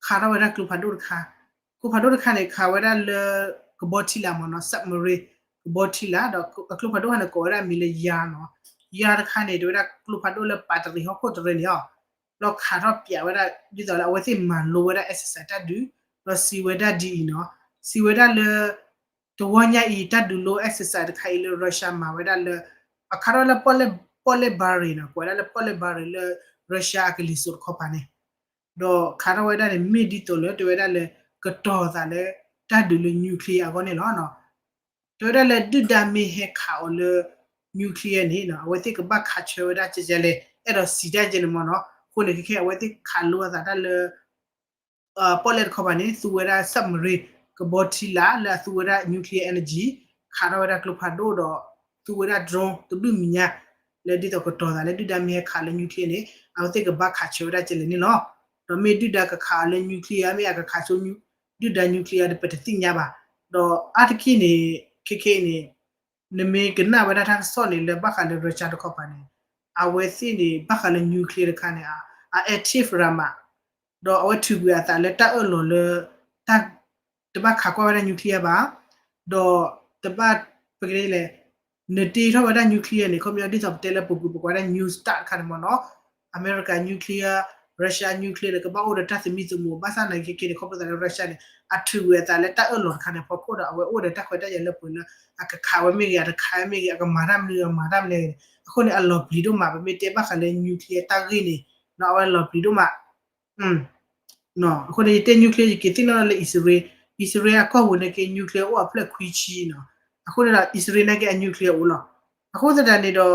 ခးထီၣ်ဝဲဒၣ်ကျိဖးဒိၣ်တခါ, ကျိဖးဒိၣ်တခါန့ၣ် ခးဝဲဒၣ်လၢ ကဘီထံလာ်မ့ၢ်နီၤ, submarine ကဘီထံလာ် ဒီးအကျိဖးဒိၣ်တခါန့ၣ် ကိးဝဲဒၣ်အမံၤလၢ Yar နီၤ, Yar တခါန့ၣ် တဲဝဲဒၣ်ကျိဖးဒိၣ်လၢပာ်တရံးဟီၣ်ခိၣ်တရံးန့ၣ်လီၤ, ဒီးခးထီၣ်ပၠးဝဲဒၣ် ဒ်သိးလၢအဝဲသ့ၣ်မၤလိဝဲဒၣ် exercise တၢ်ဒုး, ဒီးစံးဝဲဒၣ်ဒ်အံၤနီၤ, စံးဝဲဒၣ်လၢ တဝီညါအံၤ တၢ်ဒုးလိ exercise တခါအံၤလၢ Russia မၤဝဲဒၣ်လၢ အခးထီၣ်လၢ ပီၣ်လဲၣ်ဘါရ့ၤနီၤ, ကိးဝဲဒၣ်လၢ ပီၣ်လဲၣ်ဘါရ့ၤ လၢ Russia အကလံၤစိးတခီပၤန့ၣ်, ဒီးခးထီၣ်ဝဲဒၣ်န့ၣ် မ့ၢ်ဒ်သိးလၢ တဲဝဲဒၣ်လၢ ကတီၤသးလၢ တၢ်ဒုးလၢ nuclear အဂီၢ်န့ၣ်လီၤ. တဲဝဲဒၣ်လၢ ဒုၣ်ဒါမ့ၢ်ဟဲခးအီၤလၢ nuclear န့ၣ် အဝဲသ့ၣ်ကဘၣ်ခးဆၢဝဲဒၣ်ကဲကဲလဲၣ်, အဲၣ်ဒိးစံးတၢ်ကဲန့ၣ်မ့ၢ်နီၤ, အဃိန့ၣ် ခဲခဲအဝဲသ့ၣ်ခးလိအသးတၢ်လၢ ပီၣ်လဲၣ်တခီပၤန့ၣ် သူဝဲဒၣ် submarine ကဘီထံလာ် လၢအသူဝဲဒၣ် nuclear energy ခးထီၣ်ဝဲဒၣ်ကျိဖးဒိၣ်ဒီး သူဝဲဒၣ် drone တဘျုးမံၤညါ လၢဒ်သိးကတီၤသးလၢဒုၣ်ဒါမ့ၢ်ဟဲခးလၢ nuclear န့ၣ် အဝဲသ့ၣ်ကဘၣ်ခးဆၢဝဲဒၣ်ကဲလဲၣ်န့ၣ်လီၤ. ဒီးမ့ၢ်ဒုၣ်ဒါကခးအီၤလၢ nuclear မ့ၢ်အကခးဆိ ဒုၣ်ဒါ nuclear ဒီးပတသ့ၣ်ညါဘၣ်. ဒီးအါတက့ၢ်န့ၣ် ခဲခဲအံၤန့ၣ် နမ့ၢ်ကနၣ်ဝဲဒၣ်တၢ်ကစီၣ်န့ၣ် လၢဘၣ်ဃးလၢ Russia တခီပၤန့ၣ် အဝဲသ့ၣ်န့ၣ် ဘၣ်ဃးလၢ nuclear တခါန့ၣ် အ active ရၤမး ဒီးအဝဲထုးကွံာ်အသးလၢတၢ်အၢၣ်လီၤလၢ တၢ်တဘၣ်ခးကွၢ်ဝဲဒၣ် nuclear ဘၣ်, ဒီးတဘၣ် ပကတဲလဲၣ် နတ့ထီၣ်ဝဲဒၣ် nuclear န့ၣ် ခီပညီဒ်သိးပတဲလၢပူၤကွံာ် ပကွၢ်ဝဲဒၣ် news တၢ်တခါန့ၣ်မ့ၢ်နီၤ, အမဲရကၤ nuclear, Russia nuclear န့ၣ်ကဘၣ်အိၣ်ဒီးတၢ်သမံသမိး ဘၣ်ဆၣ်နာ်က့ခဲခဲန့ၣ် ခီဖျိသးလၢ Russia န့ၣ် အထုးကွံာ်အသးလၢတၢ်အၢၣ်လီၤတခါန့ၣ် ဖီခိၣ်ဒီး အဝဲအိၣ်ဒီးတၢ်ခွဲးတၢ်ယာ်လၢပှဲၤလၢ အကခးဝဲမ့ၢ်ဂ့ၤ အတခးဝဲမ့ၢ်ဂ့ၤ အကမၤတၢ်မနုၤ အမၤတၢ်မနုၤ အဃိန့ၣ် အလီၤပျံၤဒိၣ်မး ပမ့ၢ်တဲဘၣ်ဃးလၢ nuclear တၢ်ဂ့ၢ်န့ၣ် အဝဲလီၤပျံၤဒိၣ်မး အဃိန့ၣ် ယတဲ nuclear ယက့ၤသ့ၣ်နီၣ်လၢ အံၣ်စရ့လး, အံၣ်စရ့လးအကီၢ်ပူၤန့ၣ်က့ nuclear အိၣ်အဖျၢၣ်ခွံဆံနီၤ, အဃိန့ၣ်ဒီး အံၣ်စရ့လးနာ်က့အ nuclear အိၣ်လီၤ. အဃိသတးန့ၣ်ဒီး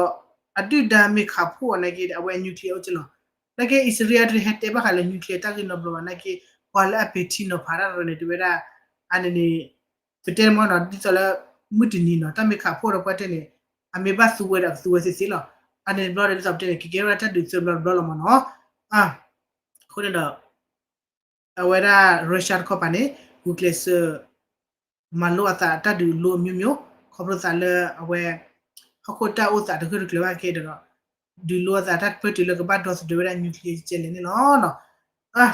အဒုၣ်ဒါမ့ၢ်ခးဖှိၣ်အီၤနာ်က့ အဝဲအ nuclear အိၣ်က့လီၤ. နာ်က့ အံၣ်စရ့လးတဟဲတဲဘၣ်ဃးလၢ nuclear တၢ်ဂ့ၢ်နီတဘျီဘၣ်နာ်က့ ပှၤလၢအပဲာ်ထံနီၤဖးတၢ်တရၢန့ၣ် တဲဝဲဒၣ် အန့ၣ်န့ၣ် ပတဲမ့ၢ်နီၤ ဒ်သိးလၢ မုၢ်တနံၤနီၤ တၢ်မ့ၢ်ခးဖှိၣ်ဒီးပှၤတဲန့ၣ် အမ့ၢ်ဘၣ်သူဝဲဒီးကသူဝဲသ့သ့လီၤ. အန့ၣ်တဘျီဒီးဒ်သိးပတဲန့ၣ် ကကဲထီၣ်ဝဲဒၣ်တၢ်ဒုးသၢဘျီတဘျီလီၤမ့ၢ်နီၤ. အဃိန့ၣ်ဒီး အဝဲဒၣ် Russia တခီပၤန့ၣ် ဂုာ်ကျဲးစၢး မၤလိအသးတၢ်ဒုးလိအမျိုးမျိုး ခီဖျိသးလၢအဝဲ ဟီၣ်ခိၣ်တၢ်အိၣ်သးတဂၢၢ်တကျၢၤဘၣ်ကဲဒီး ဒုးလိအသးတၢ်တဖၢတုၤလၢကဘၣ်ဒီသဒၢဝဲဒၣ် nuclear ကဲလဲၣ်န့ၣ်လီၤ.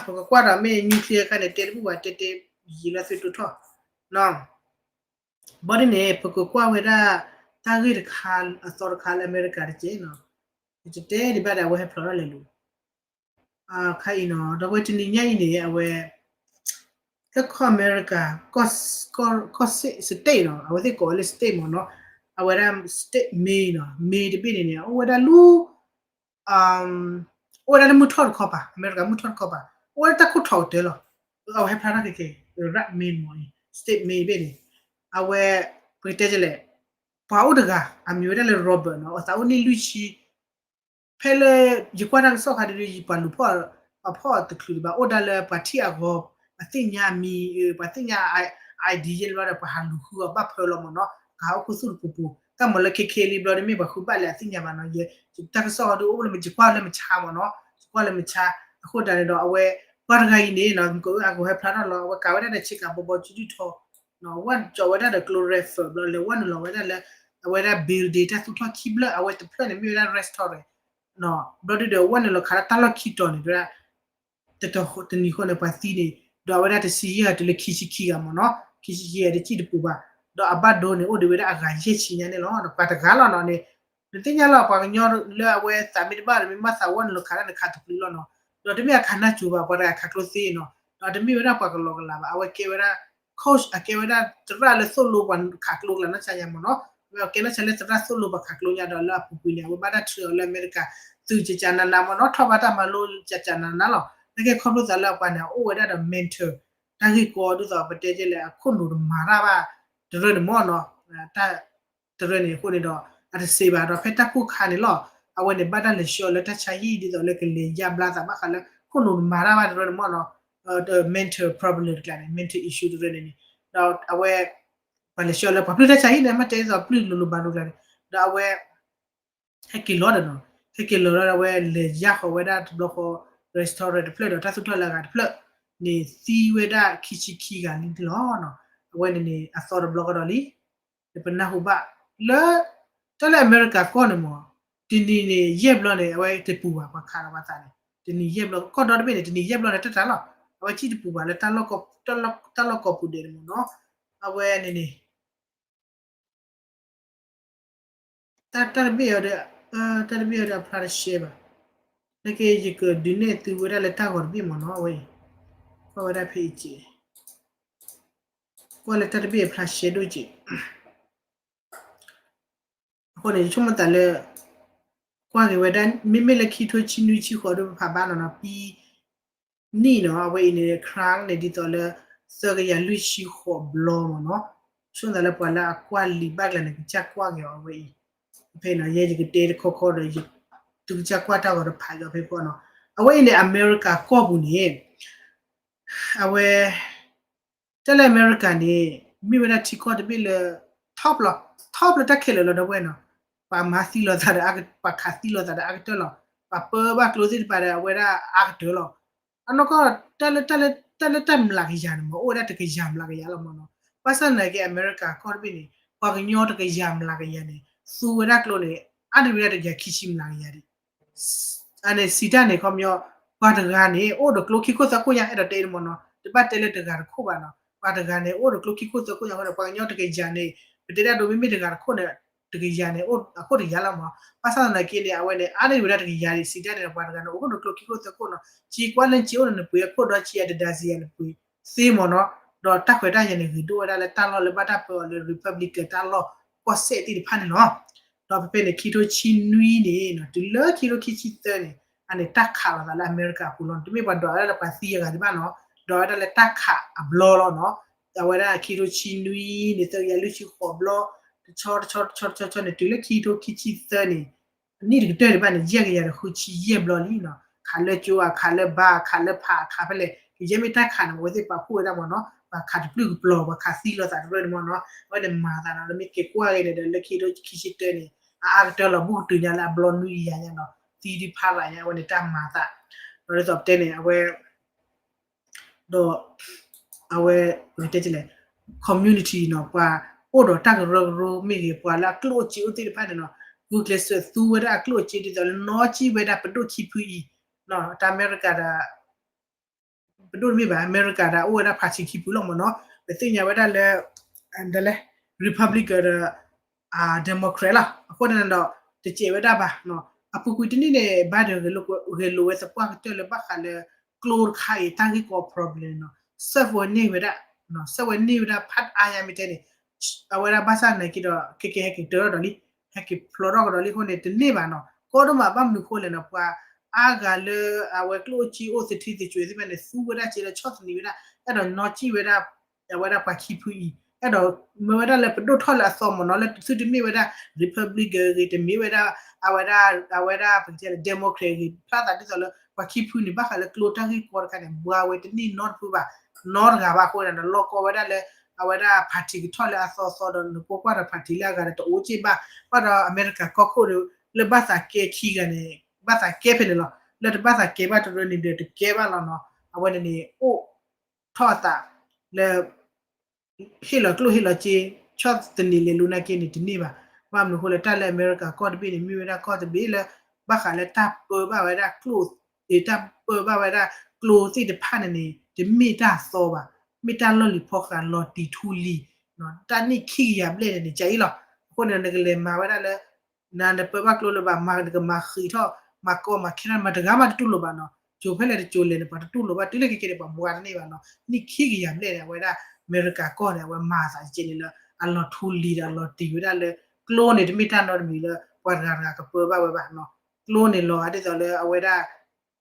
ပကကွၢ်ဒီးမ့ၢ် nuclear ခါန့ၣ် တဲတဘူၣ်ဘၣ် တဲတဲယံာ်လၢသုတိာ်ထီၣ် ဘီဒ်န့ၣ် ပကကွၢ်ဝဲဒၣ် တၢ်ဂ့ၢ်တခါအသီတခါလၢအမဲရကၤတက့ၢ်နီၤ, ယတတဲဒံးဘၣ်ဒီး အဝဲဟဲဖျိးထီၣ်လဲၤလူၤ ခါအံၤနီၤ, ဒီးဝဲတနံၤညါအံၤန့ၣ် အဝဲ လၢကီၢ်အမဲရကၤ ကီၢ် state နီၤ, အဝဲသ့ၣ်ကိးဝဲလၢ state မ့ၢ်နီၤ, အဝဲဒၣ် state main နီၤ, main တဘ့ၣ်န့ၣ်န့ၣ် အိၣ်ဝဲဒၣ်လူ အိၣ်ဝဲဒၣ်လၢမုၢ်ထီၣ်တခီပၤ, အမဲရကၤမုၢ်ထီၣ်တခီပၤ, အိၣ်ဝဲဒၣ်တၢ်ခိၣ်ထီၣ်ကတၢၢ်လီၤ. အဝဲဟဲဖျါထီၣ်က့ၤက့ၤ Iraq main မ့ၢ် state main တဘ့ၣ်န့ၣ်, အဝဲ ပကတဲလဲၣ်, ပှၤအိၣ်တဂၤ အမံၤဝဲဒၣ်လၢ Robert နီၤ, အသးအိၣ်နံၣ်လွံၢ်ဆံ ဖဲလၢ ယကွၢ်တၢ်ကစီၣ်ခါဒ် ယပှၤလူၤဖီၣ် ပှၤဖီၣ်တချုးဒံးဘၣ် အိၣ်ဒၣ်လၢပှၤထံၣ်အဂီၤ ပှၤသ့ၣ်ညါအမံၤ ပှၤသ့ၣ်ညါ ID ယဲၢ်လီၤဒီး ပှၤဟးလူၤဃုအီၤဘၣ်ဖၢလီၤမ့ၢ်နီၤ, ကဟးအိၣ်ခူသူၣ်တပူၤပူၤ, တၢ်မၤလၢခဲခဲလံဘျီဒီး မ့ၢ်ပှၤဃုဘၣ်လဲၣ်အသ့ၣ်ညါဘၣ်နီၤ, ယတၢ်ကစီၣ်ခါဒ်အိၣ်လၢမ့ၢ် ယကွၢ်လၢမဆါမ့ၢ်နီၤ, ယကွၢ်လၢမဆါ, အဃိတၢ်န့ၣ်ဒီး အဝဲ ပှၤတဂၤအံၤန့ၣ်နီၤ မ့ၢ်ကအိၣ်အဂီၤဟဲဖျါထီၣ်လီၤ, အဝဲကၤဝဲဒၣ်ဒီးဆ့ကၤဘီဘီစုဒုၣ်ထီ ဝဲကၠီဝဲဒၣ်ဒီးကျိ rifle ဘျီလဲၤဝဲနုာ်လီၤဝဲဒၣ်လၢ အဝဲဒၣ် building တၢ်သူၣ်ထီၣ်ခံဘျၢၣ် အဝဲတဖျၢၣ်န့ၣ်မ့ၢ်ဝဲဒၣ် restaurant ဘျီဒုဒီးဝဲနုာ်လီၤခးလၢတၢ်လီၢ်ခံတီၤန့ၣ် တဝဲဒၣ် တတနံၤဃီန့ၣ် ပှၤသံန့ၣ် ဒီးအဝဲဒၣ်တဆံယဲၢ်ဂၤတုၤလၢခံဆံခံဂၤမ့ၢ်နီၤ, ခံဆံခံဂၤတစံၣ်တပူၤဘၣ်, ဒီးအဘၣ်ဒိန့ၣ် အိၣ်ဒံးဝဲဒၣ်အဂၤယဲၢ်ဆံညါန့ၣ်လီၤ, ဒီးပှၤတဂၤလီၤနီၤန့ၣ်, နသ့ၣ်ညါလီၤ ပှၤကညီလၢအဝဲသးမ့ၢ်တဘၣ်ဒီး မ့ၢ်ဘၣ်သးဝဲနုာ်လီၤခးလၢနခးတပျုၤလီၤနီၤ, ဒီးတမ့ၢ်အခးနၢ်စူၤဘၣ် ပှၤတဂၤခးကျိသ့နီၤ, ဒီးတမ့ၢ်ဝဲဒၣ်ပှၤကလီကလးဘၣ်, အဝဲကဲဝဲဒၣ် coach အကဲဝဲဒၣ်သရၣ်လၢသိၣ်လိပှၤခးကျိကလးနီၢ်ဆါညါမ့ၢ်နီၤ, အဝဲကဲနီၢ်ဆါလၢသရၣ်သိၣ်လိပှၤခးကျိညါဒီးလၢအပူၤကွံာ်န့ၣ် အဝဲဘၣ်တၢ်ထုးအီၤလၢအမဲရကၤ သုးကကနနါမ့ၢ်နီၤ, ထီၣ်ဘၣ်တၢ်မၤလိကကနနါလီၤ, နာ်က့ခီဖျိသးလၢအပှၤန့ၣ် အအိၣ်ဝဲဒၣ်ဒီး mentor တၢ်ဂ့ၢ်ကီဒ်သိးပတဲကဲလဲၣ် အခိၣ်နူာ်တမၤတၢ်ဘၣ် တရၢန့ၣ်မ့ၢ်နီၤ, တၢ် တရၢန့ၣ်အဃိန့ၣ်ဒီး အတစံးဘၣ်ဒီးဖဲတၢ်ကိၢ်ခါန့ၣ်လီၤ, အဝဲန့ၣ်ဘၣ်တၢ်လဲၤဆှၢအီၤလၢတၢ်ဆါဟံၣ်ဒ်သိးလၢကလဲၤယါဘျါသးဘၣ်ဃးလၢ ခိၣ်နူာ်တမၤတၢ်ဘၣ်တရၢန့ၣ်မ့ၢ်နီၤ, ဒီး mental problem တကျါန့ၣ် mental issue တရၢန့ၣ်န့ၣ်, ဒီးအဝဲ ပှၤလဲၤဆှၢအီၤလၢပှၤပျုၢ်တၢ်ဆါဟံၣ်န့ၣ် မ့ၢ်တဲဒ်သိးပျုၢ်လိၤလိၤဘၣ်လိၤကျါန့ၣ်, ဒီးအဝဲ ဟဲက့ၤလီၤဒီးနီၤ, ဟဲက့ၤလီၤဒီးအဝဲလဲၤယါဃီၤဝဲဒၣ်တဘျီဃီ restaurant တဖျၢၣ်ဒီးတၢ်သူၣ်ထီၣ်လၢအဂၤတဖျၢၣ်န့ၣ် သံဝဲဒၣ်ခံဆံခံဂၤလံန့ၣ်လီၤ. အဝဲန့ၣ်န့ၣ် အသီတဘျီကဒီးလံ, ဒီးပနၢ်ဟူဘၣ်လၢ တၢ်လၢအမဲရကၤကီၢ်န့ၣ်မ့ၢ် တနံၤန့ၣ် ယဲၢ်ဘျီန့ၣ် အဝဲတပူၤဘၣ် ပှၤခးဒီးပှၤသးန့ၣ် တနံၤယဲၢ်ဘျီ ကီၢ်ဒီတဘ့ၣ်န့ၣ် တနံၤယဲၢ်ဘျီန့ၣ် တတၢ်လီၤ, အဝဲစံၣ်တပူၤဘၣ်လၢ တၢ်လီၢ်ကီၢ်ပူၤဒဲးန့ၣ်မ့ၢ်နီၤ, အဝဲန့ၣ်န့ၣ် တၢ်တဘ့ၣ်အီၤဒီး တၢ်တဘ့ၣ်အီၤဒီးအဖျါတရှဲဘၣ်, နာ်က့ယကဒုးနဲၣ်သုဝဲဒၣ်လၢတၢ်ဂီၤတဘ့ၣ်မ့ၢ်နီၤ, အဝဲအံၤ ကွၢ်ဝဲဒၣ်ဖဲအံၤက့ၤ, ကွၢ်လၢတၢ်တဘ့ၣ်အဖျါရှဲဒိၣ်က့ၤ အဃိန့ၣ် ယဆိကမိၣ်သးလၢ ကွၢ်က့ၤဝဲဒၣ် မ့မ့ၢ်လၢခံထိဆံနွံဆံဃိးဒီး ပဖးဘၣ်နီၤနီၤ ပံနံၣ်နီၤ အဝဲအံၤန့ၣ် ခရၣ်န့ၣ် ဒ်သိးလၢ သၢကယၤလွံၢ်ဆံဃိးဘျီမ့ၢ်နီၤ, ဆိကမိၣ်သးလၢပှၤလၢအကွၢ်လံာ်ဘၣ်ကျါန့ၣ် ကစၢ်ကွၢ်က့ၤအီၤအဝဲအံၤ, ဖဲနီၤ ယဲယကတဲတခီခီဒီး သုကစၢ်ကွၢ်တၢ်ဂီၤတဖးက့ၤအီၤဖဲဖီနီၤ, အဝဲအံၤန့ၣ် အမဲရကၤကီၢ်ပူၤန့ၣ် အဝဲ တၢ်လၢအမဲရကၤန့ၣ် မ့ၢ်ဝဲဒၣ်ထံကီၢ်တဘ့ၣ်လၢ top လီၤ, top လၢတၢ်ခဲလၢာ်လီၤ ဒီပုၢ်ဝဲၢ်နီၤ, ပှၤမၤသံလိာ်သးဒီး ပှၤခးသံလိာ်သးဒီးအါကတၢၢ်လီၤ, ပှၤပၢဘၣ်ကျိသ့ၣ်တဖၣ်ဒီး အဝဲဒၣ်အါကတၢၢ်လီၤ, အနီၢ်ကီၢ် တၢ်လၢ တၢ်လၢ တၢ်လၢတၢ်မျးကယၤန့ၣ်မ့ၢ် အိၣ်ဝဲဒၣ်တကယၤမျးကယၤလီၤမ့ၢ်နီၤ, ဘၣ်ဆၣ်သနာ်က့ အမဲရကၤကီၢ်တဘ့ၣ်န့ၣ် ပှၤကညီတကယၤမျးကယၤန့ၣ် သူဝဲဒၣ်ကျိန့ၣ် အါန့ၢ်ဝဲဒၣ်တကယၤခံဆံမျးကယၤဒံး အန့ၣ် စံးတၢ်န့ၣ် ခီပညီ ပှၤတဂၤန့ၣ် အိၣ်ဒီးကျိခံခိၣ်သၢခိၣ်ညါ အဲၣ်ဒိးတဲန့ၣ်မ့ၢ်နီၤ, တဘၣ်တဲလၢတဂၤတခိၣ်ဘၣ်နီၤ, ပှၤတဂၤန့ၣ် အိၣ်ဒီးကျိခံခိၣ်သၢခိၣ်ညါအဃိန့ၣ် ပှၤကညီတကယၤန့ၣ် ပတဲဒၣ်ဒိမ့မ့ၢ်တဂၤတခိၣ်န့ၣ် တကယၤန့ၣ် အိၣ်အခိၣ်တယၤလီၤမ့ၢ်, ဘၣ်ဆၣ်သနာ်က့န့ၣ် အဝဲန့ၣ် အါန့ၢ်ဝဲဒၣ်တကယၤဒံး စံးတၢ်န့ၣ် ပှၤတဂၤန့ၣ် အိၣ်ဒီးကျိခံခိၣ်သၢခိၣ်နီၤ, စံးကွၢ်လၢစ့အိၣ်န့ၣ် နပှ့ၤအခိၣ်ဒီးစံးယၤတဒါစံးယၤနပှ့ၤသ့မ့ၢ်နီၤ, ဒီးတၢ်ခွဲးတၢ်ယာ်န့ၣ် ဂ့ၤဒိၣ်ဝဲဒၣ်လၢတၢ်လီၢ်လၢဘၣ်တၢ်ပၢအီၤလၢ Republican တၢ်လီၢ်ကီၢ်စဲၣ်သ့ၣ်တဖၣ်န့ၣ်လီၤ. ဒီးဖဲဖဲန့ၣ် ခံထိဆံနွံန့ၣ် တုၤလၢခံထိခံဆံသၢန့ၣ် အန့ၣ်တၢ်ခးလိာ်သးလၢအမဲရကၤအပူၤလီၤ, တမ့ၢ်ပှၤဒွးဝဲဒၣ်လၢပှၤသံအဂၤဒံးဘၣ်နီၤ, ဒွးဝဲဒၣ်လၢတၢ်ခးအဘျီလီၤနီၤ, အဝဲဒၣ်ခံထိဆံနွံန့ၣ် သၢကယၤလွံၢ်ဆံဃိးဘျီ တဆီတဆီတဆီတဆီန့ၣ် တုၤလၢခံထိခံဆံသၢန့ၣ် အနံၣ်တကတၢၢ်ဒံးဘၣ်န့ၣ် ယဲၢ်ကယၤဒီးဃုဆံယဲၢ်ဘျီလံနီၤ, ခးလၢကၠိဧါ ခးလၢဘါ ခးလၢဖးခးဖဲလဲၣ် ကယဲၢ်မ့ၢ်တၢ်ခးန့ၣ် အဝဲသ့ၣ်ပာ်ဖှိၣ်ဝဲဒၣ်မ့ၢ်နီၤ, ပှၤခးတပျုၢ်ကပျီၤ ပှၤခးသံလိာ်သးတရၢန့ၣ်မ့ၢ်နီၤ, အဝဲန့ၣ်မၤသးနီၤ လၢမ့ၢ်က့ၤကွၢ်က့ၤန့ၣ်ဒီး လၢခံထိခံဆံတၢန့ၣ် အအါကတၢၢ်လီၤ ဘူးကတုၤညါလၢအဘျီနွံကယၤညါနီၤ သံဒုးဖးရၤညါ အဝဲန့ၣ်တၢ်မၤသး ဒီးဒ်သိးပတဲန့ၣ် အဝဲ ဒီး အဝဲ ပကတဲလဲၣ် community နီၤ ပှၤအိၣ်ဒီးတၢ်ကရၢကရိမ့ၢ်ဂ့ၤ ပှၤလၢအကျိၣ်အိၣ်စ့အိၣ်သ့ၣ်တဖၣ်န့ၣ်နီၤ ဂုာ်ကျဲးစၢးသူဝဲဒၣ်အကျိၣ်အစ့ဒ်သိးလၢနီၢ်ကံၣ်ဝဲဒၣ်ပဒိၣ်ခံဖုအံၤ တၢ်အမဲရကၤဒီး ပဒိၣ်တမ့ၢ်ဘၣ် အမဲရကၤဒီးအိၣ်ဝဲဒၣ် party ခံဖုလီၤမ့ၢ်နီၤ ပသ့ၣ်ညါဝဲဒၣ်လၢ ဒ်လဲၣ် Republican ဒီး Democrat လီၤ. အဃိန့ၣ်ဒီး တစဲးဝဲဒၣ်ဘၣ် အပူၤကွံာ်တနံၣ်န့ၣ် Biden ဂဲၤလိာ်ဝဲသပှၢ်ကတၢၢ်လၢဘၣ်ဃးလၢ ကျိတခါအံၤ တၢ်ဂ့ၢ်ကီ problem န့ၣ်နီၤ ဆှၢဝဲန့ၢ်ဝဲဒၣ် ဆှၢဝဲန့ၢ်ဝဲဒၣ် ဖးအါယါမ့ၢ်တဲန့ၣ် အဝဲဒၣ်ဘၣ်ဆၣ်နာ်က့ဒီး ကဲကဲဟဲက့ၤတၢထီၣ်ဒီးလံ ဟဲက့ၤဖျိးထီၣ်ကဒီးလံအဃိန့ၣ် တန့ၢ်ဘၣ်နီၤ ကီဒိၣ်မး ဘၣ်မနုၤအဃိလဲၣ်နီၤ ပှၤအါဂၤလၢအဝဲကျိၣ်အိၣ်စ့အိၣ်သထံသကွဲးသ့ၣ်တဖၣ်န့ၣ် သူဝဲဒၣ်စ့လၢဆီၣ်သနံးဝဲဒၣ် အဲၣ်ဒိးနီၢ်ကံၣ်ဝဲဒၣ် အဝဲဒၣ်ပှၤခံဖုအံၤ အဲၣ်ဒိးမၢဝဲဒၣ်လၢပဒိၣ်ထီၣ်လၢအသီမ့ၢ်နီၤ လၢသုတမ့ၢ်ဝဲဒၣ် Republican ဂ့ၤ တမ့ၢ်ဝဲဒၣ် အဝဲဒၣ် အဝဲဒၣ် ပကတဲလၢ Democrat ဂ့ၤ ဖျါသးဒ်သိးလၢ ပှၤခံဖုန့ၣ် ဘၣ်ဃးလၢကျိတၢ်ဂ့ၢ်ကီတခါန့ၣ် ဘှါဝဲတန့ၢ်နီတဖုဘၣ် နီတဂၤဘၣ်အဃိန့ၣ်ဒီး လီၢ်ကီဝဲဒၣ်လၢ အဝဲဒၣ် party ကထီၣ်လၢအသီသီဒီး နကွၢ်ကွၢ်ဒီး party လၢအဂၤဒီးတအိၣ်စ့ၢ်ဘၣ် ဘၣ်ဒီးအမဲရကၤကီၢ်ခိၣ်ဒီး လၢဘၣ်သးကဲခံဂၤန့ၣ် ဘၣ်သးကဲဖဲန့ၣ်လီၤ လၢတဘၣ်သးကဲဘၣ်တရၢန့ၣ်ဒီးတကဲဘၣ်လီၤနီၤ အဝဲန့ၣ်န့ၣ် အိၣ်ထီၣ်အသးလၢ ဟ့ၣ်လီၤကျိၣ်ဟ့ၣ်လီၤစ့ ဆီၣ်သနံးလဲၤလိၤနာ်က့န့ၣ် တန့ၢ်ဘၣ်. ဘၣ်မနုၤအဃိလဲၣ် တၢ်လၢအမဲရကၤကီၢ်တဘ့ၣ်န့ၣ် မ့ၢ်ဝဲဒၣ်ကီၢ်တဘ့ၣ်လၢ ဘၣ်ဃးလၢတၢ်ပၢဘၣ်ဝဲဒၣ်ကျိၣ် တၢ်ပၢဘၣ်ဝဲဒၣ်ကျိသ့ၣ်တဖၣ်န့ၣ်န့ၣ် တမ့ၢ်တၢ်သီဘၣ်. မ့ၢ်တၢ်လီၢ်လံၤဖီဃာ်လီၤတံၢ်ထူလံၤ တၢ်နံၣ်ခံကယၤဘျဲၣ်န့ၣ်န့ၣ် ကၢ်အံၤလီၤ. အဃိန့ၣ် နကလဲၤမၤဝဲဒၣ်လၢ နတပၢဘၣ်ကျိလၢၤဘၣ် မၤနကမၤဃံးထီၣ် မၤကီမၤခဲထီၣ် မၤတဂၤမးတတူၢ်လိာ်ဘၣ်နီၤ. ကၠိၤဖဲလဲၣ်တကၠိၤလဲၣ်န့ၣ် ပှၤတတူၢ်လိာ်ဘၣ် တုၤလၢခဲကဲန့ၣ် ပှၤဘှါတန့ၢ်ဘၣ်နီၤ. နံၣ်ခံကယၤဘျဲၣ်န့ၣ် အဝဲဒၣ် အမဲရကၤကီၢ်န့ၣ် အဝဲမၤအသးကဲန့ၣ်လၢ အလီၤထူလံၤဒီးအလီၤတံၢ်ဝဲဒၣ်လၢ ကျိန့ၣ် တမ့ၢ်တၢ်နီတမံၤလၢ ပှၤတဂၤတဂၤကပၢဘၣ်ဝဲဘၣ်နီၤ. ကျိန့ၣ်လီၤဂာ်ဒ်သိးလၢအဝဲဒၣ်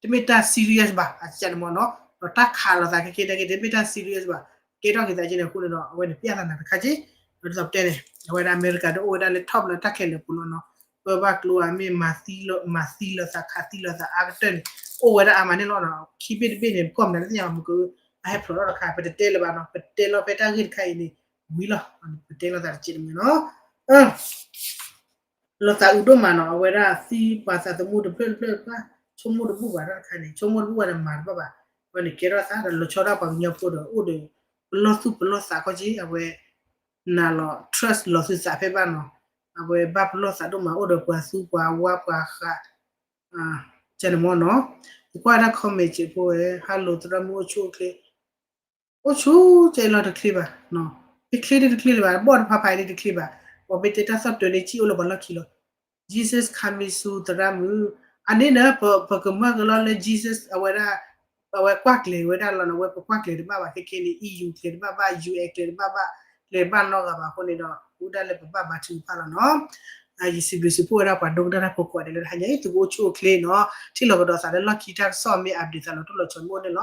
တမ့ၢ်တၢ် serious ဘၣ် အကန့ၣ်မ့ၢ်နီၤ. ဒီးတၢ်ခးလိာ်သးခဲကဲန့ၣ်က့ တမ့ၢ်တၢ် serious ဘၣ်. ကဲထီၣ်က့ၤသးကဲန့ၣ်အဃိန့ၣ်ဒီး အဝဲန့ၣ်ပျၢ်သးနၤတခါက့ ဒ်သိးပတဲန့ၣ် အဝဲဒၣ်အမဲရကၤဒီးအိၣ်ဝဲဒၣ်လၢ top လၢတၢ်ခဲလၢာ်ပူၤလီၤနီၤ. ပၢဘၣ်ကျိဧါ မ့ၢ်မၤသံလိာ်သးခးသံလိာ်သးအါကတၢၢ်န့ၣ် အိၣ်ဝဲဒၣ်အါမးန့ၣ်လီၤနီၤ. ခံဘ့ၣ်တဘ့ၣ်န့ၣ် ပကီၢ်မနုၤလဲၣ်သ့ၣ်ညါဘၣ် မ့ၢ်က အဟဲဖျိးထီၣ်တခါ ပတတဲလၢၤဘၣ်နီၤ. ပတဲလီၤဖဲတၢ်ဂ့ၢ်တခါအံၤန့ၣ် ဝံၤလီၤ. ပတဲလိာ်သးတက့ၢ်တမံၤနီၤ. လီၤသးအုးဒိၣ်မးနီၤ အဝဲဒၣ်သံပှၤသးသမူတဖျၢၣ်တဖျၢၣ်တဖၣ် ဆိကမိၣ်တဘူၣ်ဘၣ်တၢ်တခါန့ၣ် ဆိကမိၣ်တဘူၣ်ဘၣ်ဒီးမၤတဘၣ်ဘၣ်. အဝဲန့ၣ်ကဲထီၣ်သးဒီးလီၤဆီဒၣ်ပှၤကညီဖိဒီးအိၣ်ဒီး ပလီၢ်သူၣ်ပလီၢ်သးခီက့ အဝဲ နၤလီၤ trust လီၤသုသးဖဲဘၣ်နီၤ. အဝဲဘၣ်ပလီၢ်သးဒိၣ်မး အိၣ်ဒီးပှၤသူပှၤဝါပှၤဃး ကန့ၣ်မ့ၢ်နီၤ. ယကွၢ်ဝဲဒၣ် comment စဲးဖိဝဲ hello သရၣ်မုၣ်အိၣ်ဆူၣ်အိၣ်ချ့ အိၣ်ဆူၣ်ကဲလီၤတချ့ဘၣ်, တချ့ဒ်တချ့လၢၤဘၣ်, ဘီၣ်တဖးဖးအံၤဒ်တချ့ဘၣ်, ပှၤမ့ၢ်တဲတၢ်သီၣ်တၢၤန့ၣ်ကံၣ်အိၣ်လၢပှၤလီၢ်ခံလီၤ. Jesus coming soon သရၣ်မုၣ်, အန့ၣ်ဒီး ပကမၢကလီလၢ Jesus အဝဲဒၣ်, အဝဲကွၢ်ကျဲၤဝဲဒၣ်လီၤန့ၣ် အဝဲပကွၢ်ကျဲၤတဘၣ်ဘၣ် ခဲခဲန့ၣ် EU ကျဲၤတဘၣ်ဘၣ် UN ကျဲၤတဘၣ်ဘၣ်, ကျဲၤဘၣ်နီတဂၤဘၣ်အဃိန့ၣ်ဒီး အိၣ်ဒၣ်လၢပဘၣ်ဘါထုကဖၣ်လီၤနီၤ. ယစံးဘျုးစံးဖှိၣ်ဝဲဒၣ်ပှၤဒိကနၣ်တၢ်ဖိကိးဂၤဒဲးလၢတဟါညါအံၤ သုကအိၣ်ဆူၣ်အိၣ်ချ့နီၤ, ထံၣ်လိာ်ကဒီးသးလၢလီၢ်ခံတၢ်ကစီၣ်မ့ၢ် update သးလီၤတိၢ်လီၤဆီမ့ၢ်အိၣ်န့ၣ်လီၤ.